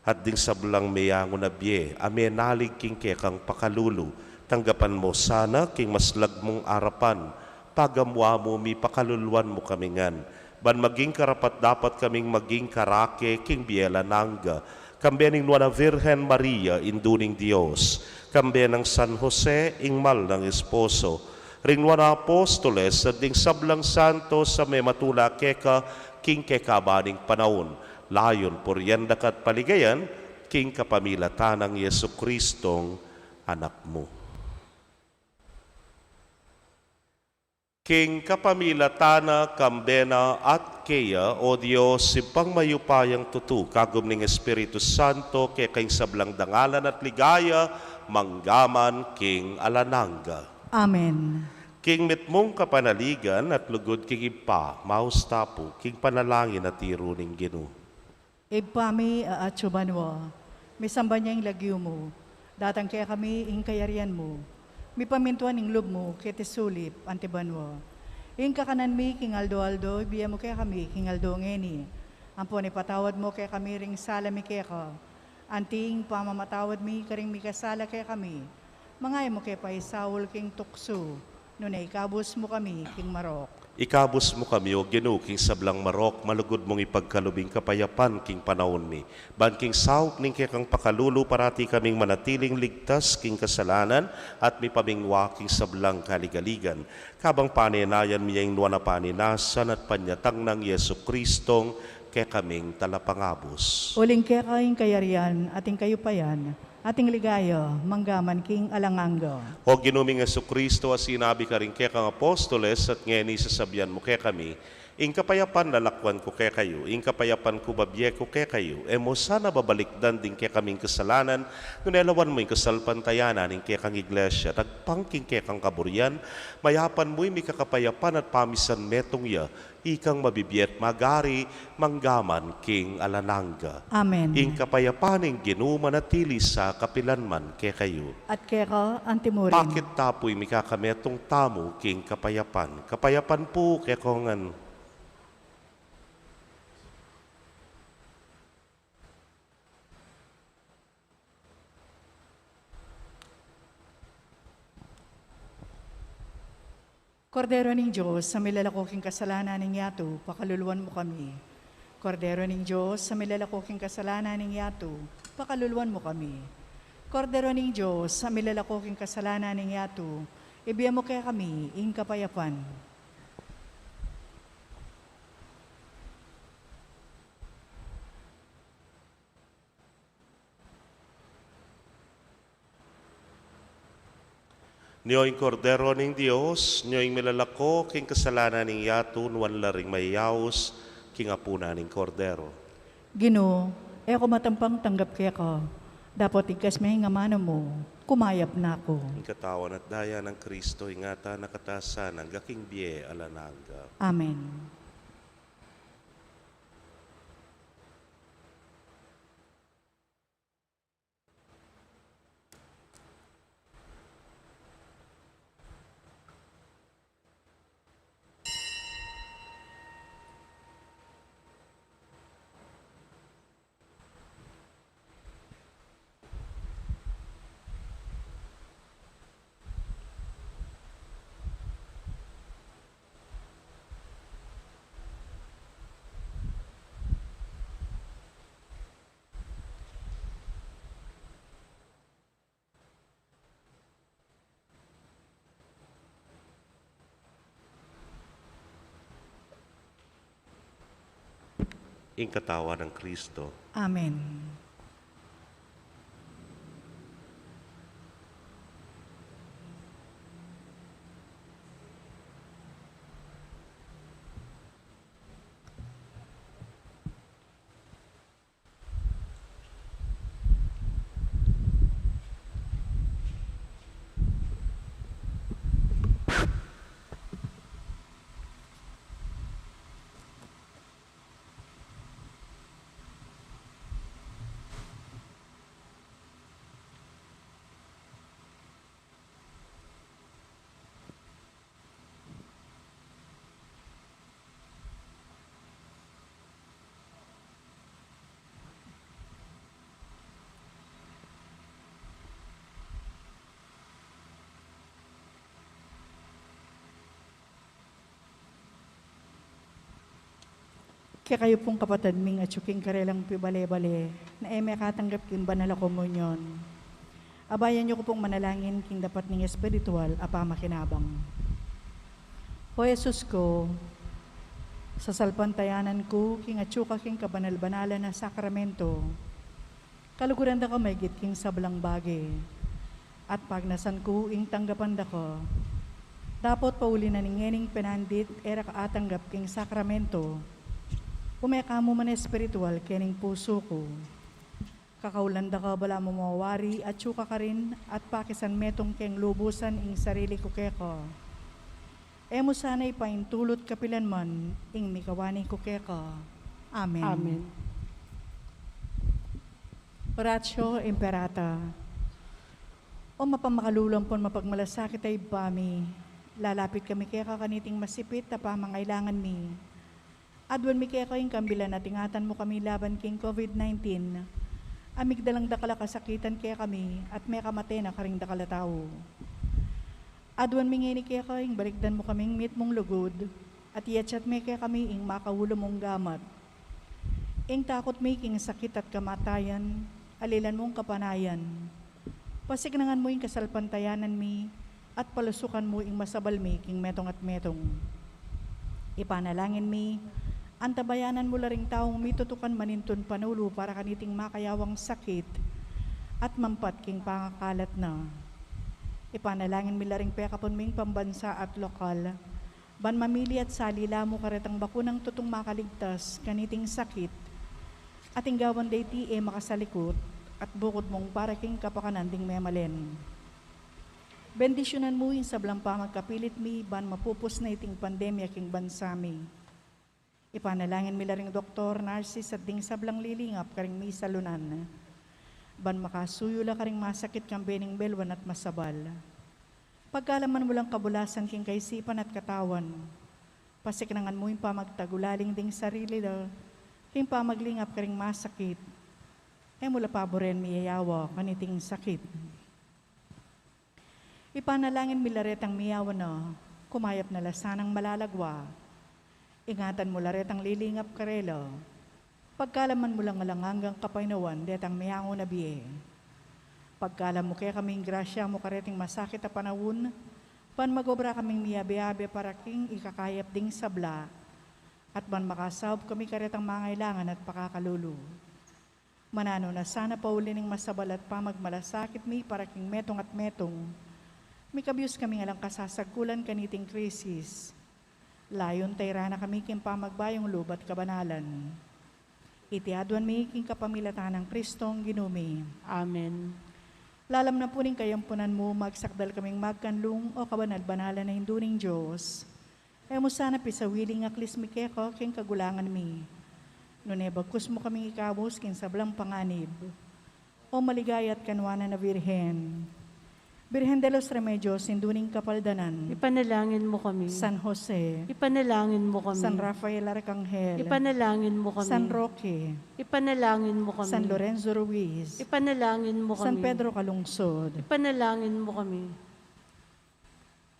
at ding sablang meyangu na bie a menalig king kekang pakalulu. Tanggapan mu sana king maslag mung arapan, pagamuamu mi, pakaluluan mu kami ngan, ban maging karapat-dapat kaming maging karake king bie alang angga, kambe ning Nuan a Virgen Maria, Indu ning Dios, kambe nang San Jose, ing mal nang esposo, ring Nuan a Apostoles, at ding sablang santos a mematula keka king kekaban ning panaun, layun purian da ka at paligayan, king kapamilatan nang Jesucristong Anak mu. King kapamilatan na, kambe na, at keya, O Dios, Ibpang mayupayang tutu, kagum ning Espiritu Santo, keka ing sablang dangalan at ligaya, manggaman king alang angga. Amen. King mitmung kapanaligan at lugud king Ibpa, maus ta pu king panalangin a tiru ning Ginu. Ibpa mi, a atsu banua, misamban ya ing lagyu mu, datang kekami ing kayarian mu, mipamintuan ing lub mu keti sulip anti banua. Ing kakanan mi king aldo-aldo, ibie mu kekami king aldo ngeni. Ampon ipatawad mu kekami ring sala mi keka, anti ing pamamatawad mi karing mikasala kekami. Manga e mu ke paisaul king tuksu, nune ikabus mu kami king marok. Ikabus mu kami, O Ginu, king sablang marok, malugud mung ipagkalub ing kapayapan king panaun mi. Ban king saup ning kekang pakalulu, parati kaming manatiling ligtas king kasalanan at mipamingwa king sablang kaligaligan. Kabang panenayan mi ya ing nuan a paninasan at panyatang nang Jesucristong kekaming Talapangabus. Uling keka ing kayarian at ing kayupayan, at ing ligaya, manggaman king alang angga. O Ginu ming Jesucristo, a sinabi karing kekang apostoles, at ngeni sasabian mu kekami, ing kapayapan lalakwan ku kekayu, ing kapayapan ku babie ku kekayu, e mu sana babalikdan ding kekaming kasalanan, nune lawan mu ing kasalpantayanan ning kekang iglesia, tagpang king kekang kaburian, mayapan mu ing mikakapayapan at pamisan metung ya, ikang mabibie at magari, manggaman king alang angga. Amen. Ing kapayapan ning Ginu manatili sa kapilan man kekayu. At keka antimurin. Pakit ta pu ing mikakametung tamu king kapayapan. Kapayapan pu kekongan. Kordero ning Dios, a milalako king kasalanan ning yatu, pakaluluan mu kami. Kordero ning Dios, a milalako king kasalanan ning yatu, pakaluluan mu kami. Kordero ning Dios, a milalako king kasalanan ning yatu, ibie mu kekami ing kapayapan. Nyo ing Kordero ning Dios, nyo ing milalako king kasalanan ning yatu, nuan la ring mayayaus king apunan ning Kordero. Ginu, e ku matampang tanggap keka, dapot igkas me ing amanu mu, kumayap na ku. Ing katawan at daya nang Kristo, ingatan na ka ta sana angga king bie alang angga. Amen. Ing katawan nang Kristo. Amen. Kekayu pung kapatad ming atyu king karelang pibale-bale, na e mekatanggap king banal a komunyon. Abayan yu ku pung manalangin king dapat ning espiritual a pamakinabang. O Jesus ku, sasalpantayanan ku king atyu ka king kabanal-banalan a sakramento. Kaluguran da ka maigit king sablang bage, at pagnasan ku ing tanggapan da ka. Dapot pauli na ning ngening penandit e ra ka atanggap king sakramento, ume ka mu man espiritual kening pusu ku. Kakaulan da ka balamu mawari atyu ka karin at pakisanmetung keng lubusan ing sarili ku keka. E mu sana ipaintulut kapilan man ing mikawani ku keka. Amen. Amen. Oratio Imperata. O mapamakalulu ampon mapagmalasakit a Ibpa mi, lalapit kami keka kaniting masipit a pamangailangan mi. Aduan mi keka ing kambilan at ingatan mu kami laban king COVID nineteen. A migdalang dakal a kasakitan kekami at mekamate na karing dakal a tau. Aduan mi ngeni keka ing balikdan mu kaming mitmung lugud, at iyatyat me kekami ing makaulu mung gamat. Ing takut mi king sakit at kamatayan, alilan mung kapanayan. Pasiknangan mu ing kasalpantayanan mi, at palusukan mu ing masabal mi king metung at metung. Ipanalangin mi, antabayanan mu la ring taung mitutukan manintun panulu para kaniting makayawang sakit at mampat king pangakalat na. Ipanalangin mi la ring pekapun ming pambansa at lokal, ban mamili at salila mu karetang bakunang tutung makaligtas kaniting sakit, at ing gawan da iti e makasalikut at bukud mung para king kapakanan ding memalen. Bendisyunan mu ing sablang pamagkapilit mi ban mapupus na iting pandemya king bansa mi. Ipanalangin mi la ring doktor, narsis, at ding sablang lilingap karing misalunan, ban makasuyu la karing masakit kambe ning belwan at masabal. Pagkalaman mu lang kabulasan king kaisipan at katawan, pasiknangan mu ing pamagtagulaling ding sarili la king pamaglingap karing masakit. E mu la paburen miyayawa kaniting sakit. Ipanalangin mi la retang miyawa na, kumayap na la sanang malalagwa. Ingatan mu la retang lilingap karela. Pagkalaman mu lang alang anggang kapaynawan detang miyangu na bie. Pagkalam mu kekaming grasya mu kareting masakit a panaun, ban magobra kaming miyabe-abe para king ikakayap ding sabla, at ban makasaup kami karetang mangailangan at pakakalulu. Mananu na sana pauli ning masabal at pamagmalasakit mi para king metung at metung, mikabyus kaming alang kasasagkulan kaniting krisis. Layun tayra na kami king pamagbayung lub at kabanalan. Iti aduan mi king kapamilatan nang Kristong Ginu mi. Amen. Lalam na pu ning kayampunan mu, magsakdal kaming magkanlung, o kabanal-banalan a Indu ning Dios. E mu sana pisawili ing aklis mi keka king kagulangan mi, nune bagkus mu kaming ikabus king sablang panganib. O maligaya at kanuanan a Birhen, Birhen de los Remedios, Indu ning Kapaldanan, ipanalangin mu kami. San Jose, ipanalangin mu kami. San Rafael Arkanghel, ipanalangin mu kami. San Roque, ipanalangin mu kami. San Lorenzo Ruiz, ipanalangin mu kami. San Pedro Calungsod, ipanalangin mu kami.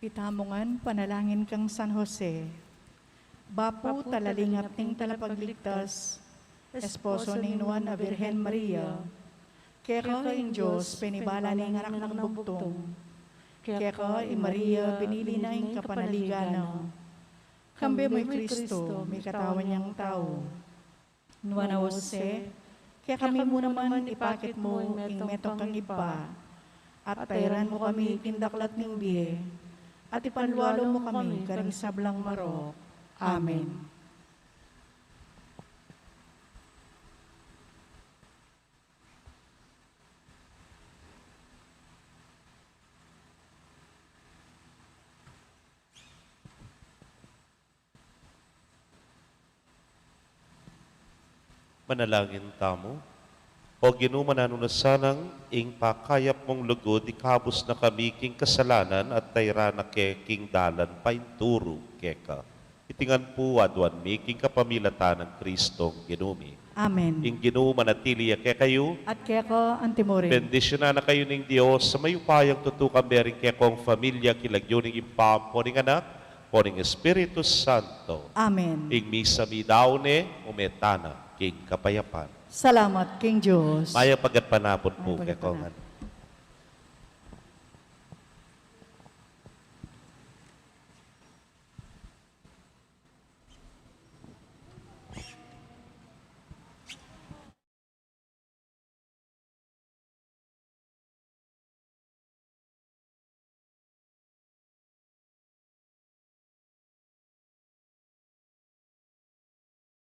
Itamu ngan panalangin kang San Jose, bapu, bapu talalingap ning Talapagligtas, esposo ning Nuan a Birhen Maria. Keka ing Dios penibala ne ing anak nang bugtung. Keka i Maria binili na ing kapanaligan na. Kambe mu i Kristo, mikatawan yang tau. Nuan a Jose, kekami mu naman ipakit mu ing metung kang Ibpa, at tairan mu kami king daklat ning bie, at ipanlualu mu kami karing sablang marok. Amen. Manalangin tamu. O Ginu, mananu na sanang ing pakayap mung lugud ikabus na kami king kasalanan at tairan na ke king dalan painturu keka. Iti ngan pu aduan mi king kapamilatan nang Kristong Ginu mi. Amen. Ing Ginu manatili ya kekayu. At keka antimurin. Bendisyunan na kayu ning Dios a mayupayang tutu, kambe ring kekong familia, king lagyu ning Ibpa, ampo ning Anak, Apo, ning Espiritu Santo. Amen. Ing misa mi daun ne, ume tana king kapayapan. Salamat king Dios. Mayap a gatpanapun pu kekongan.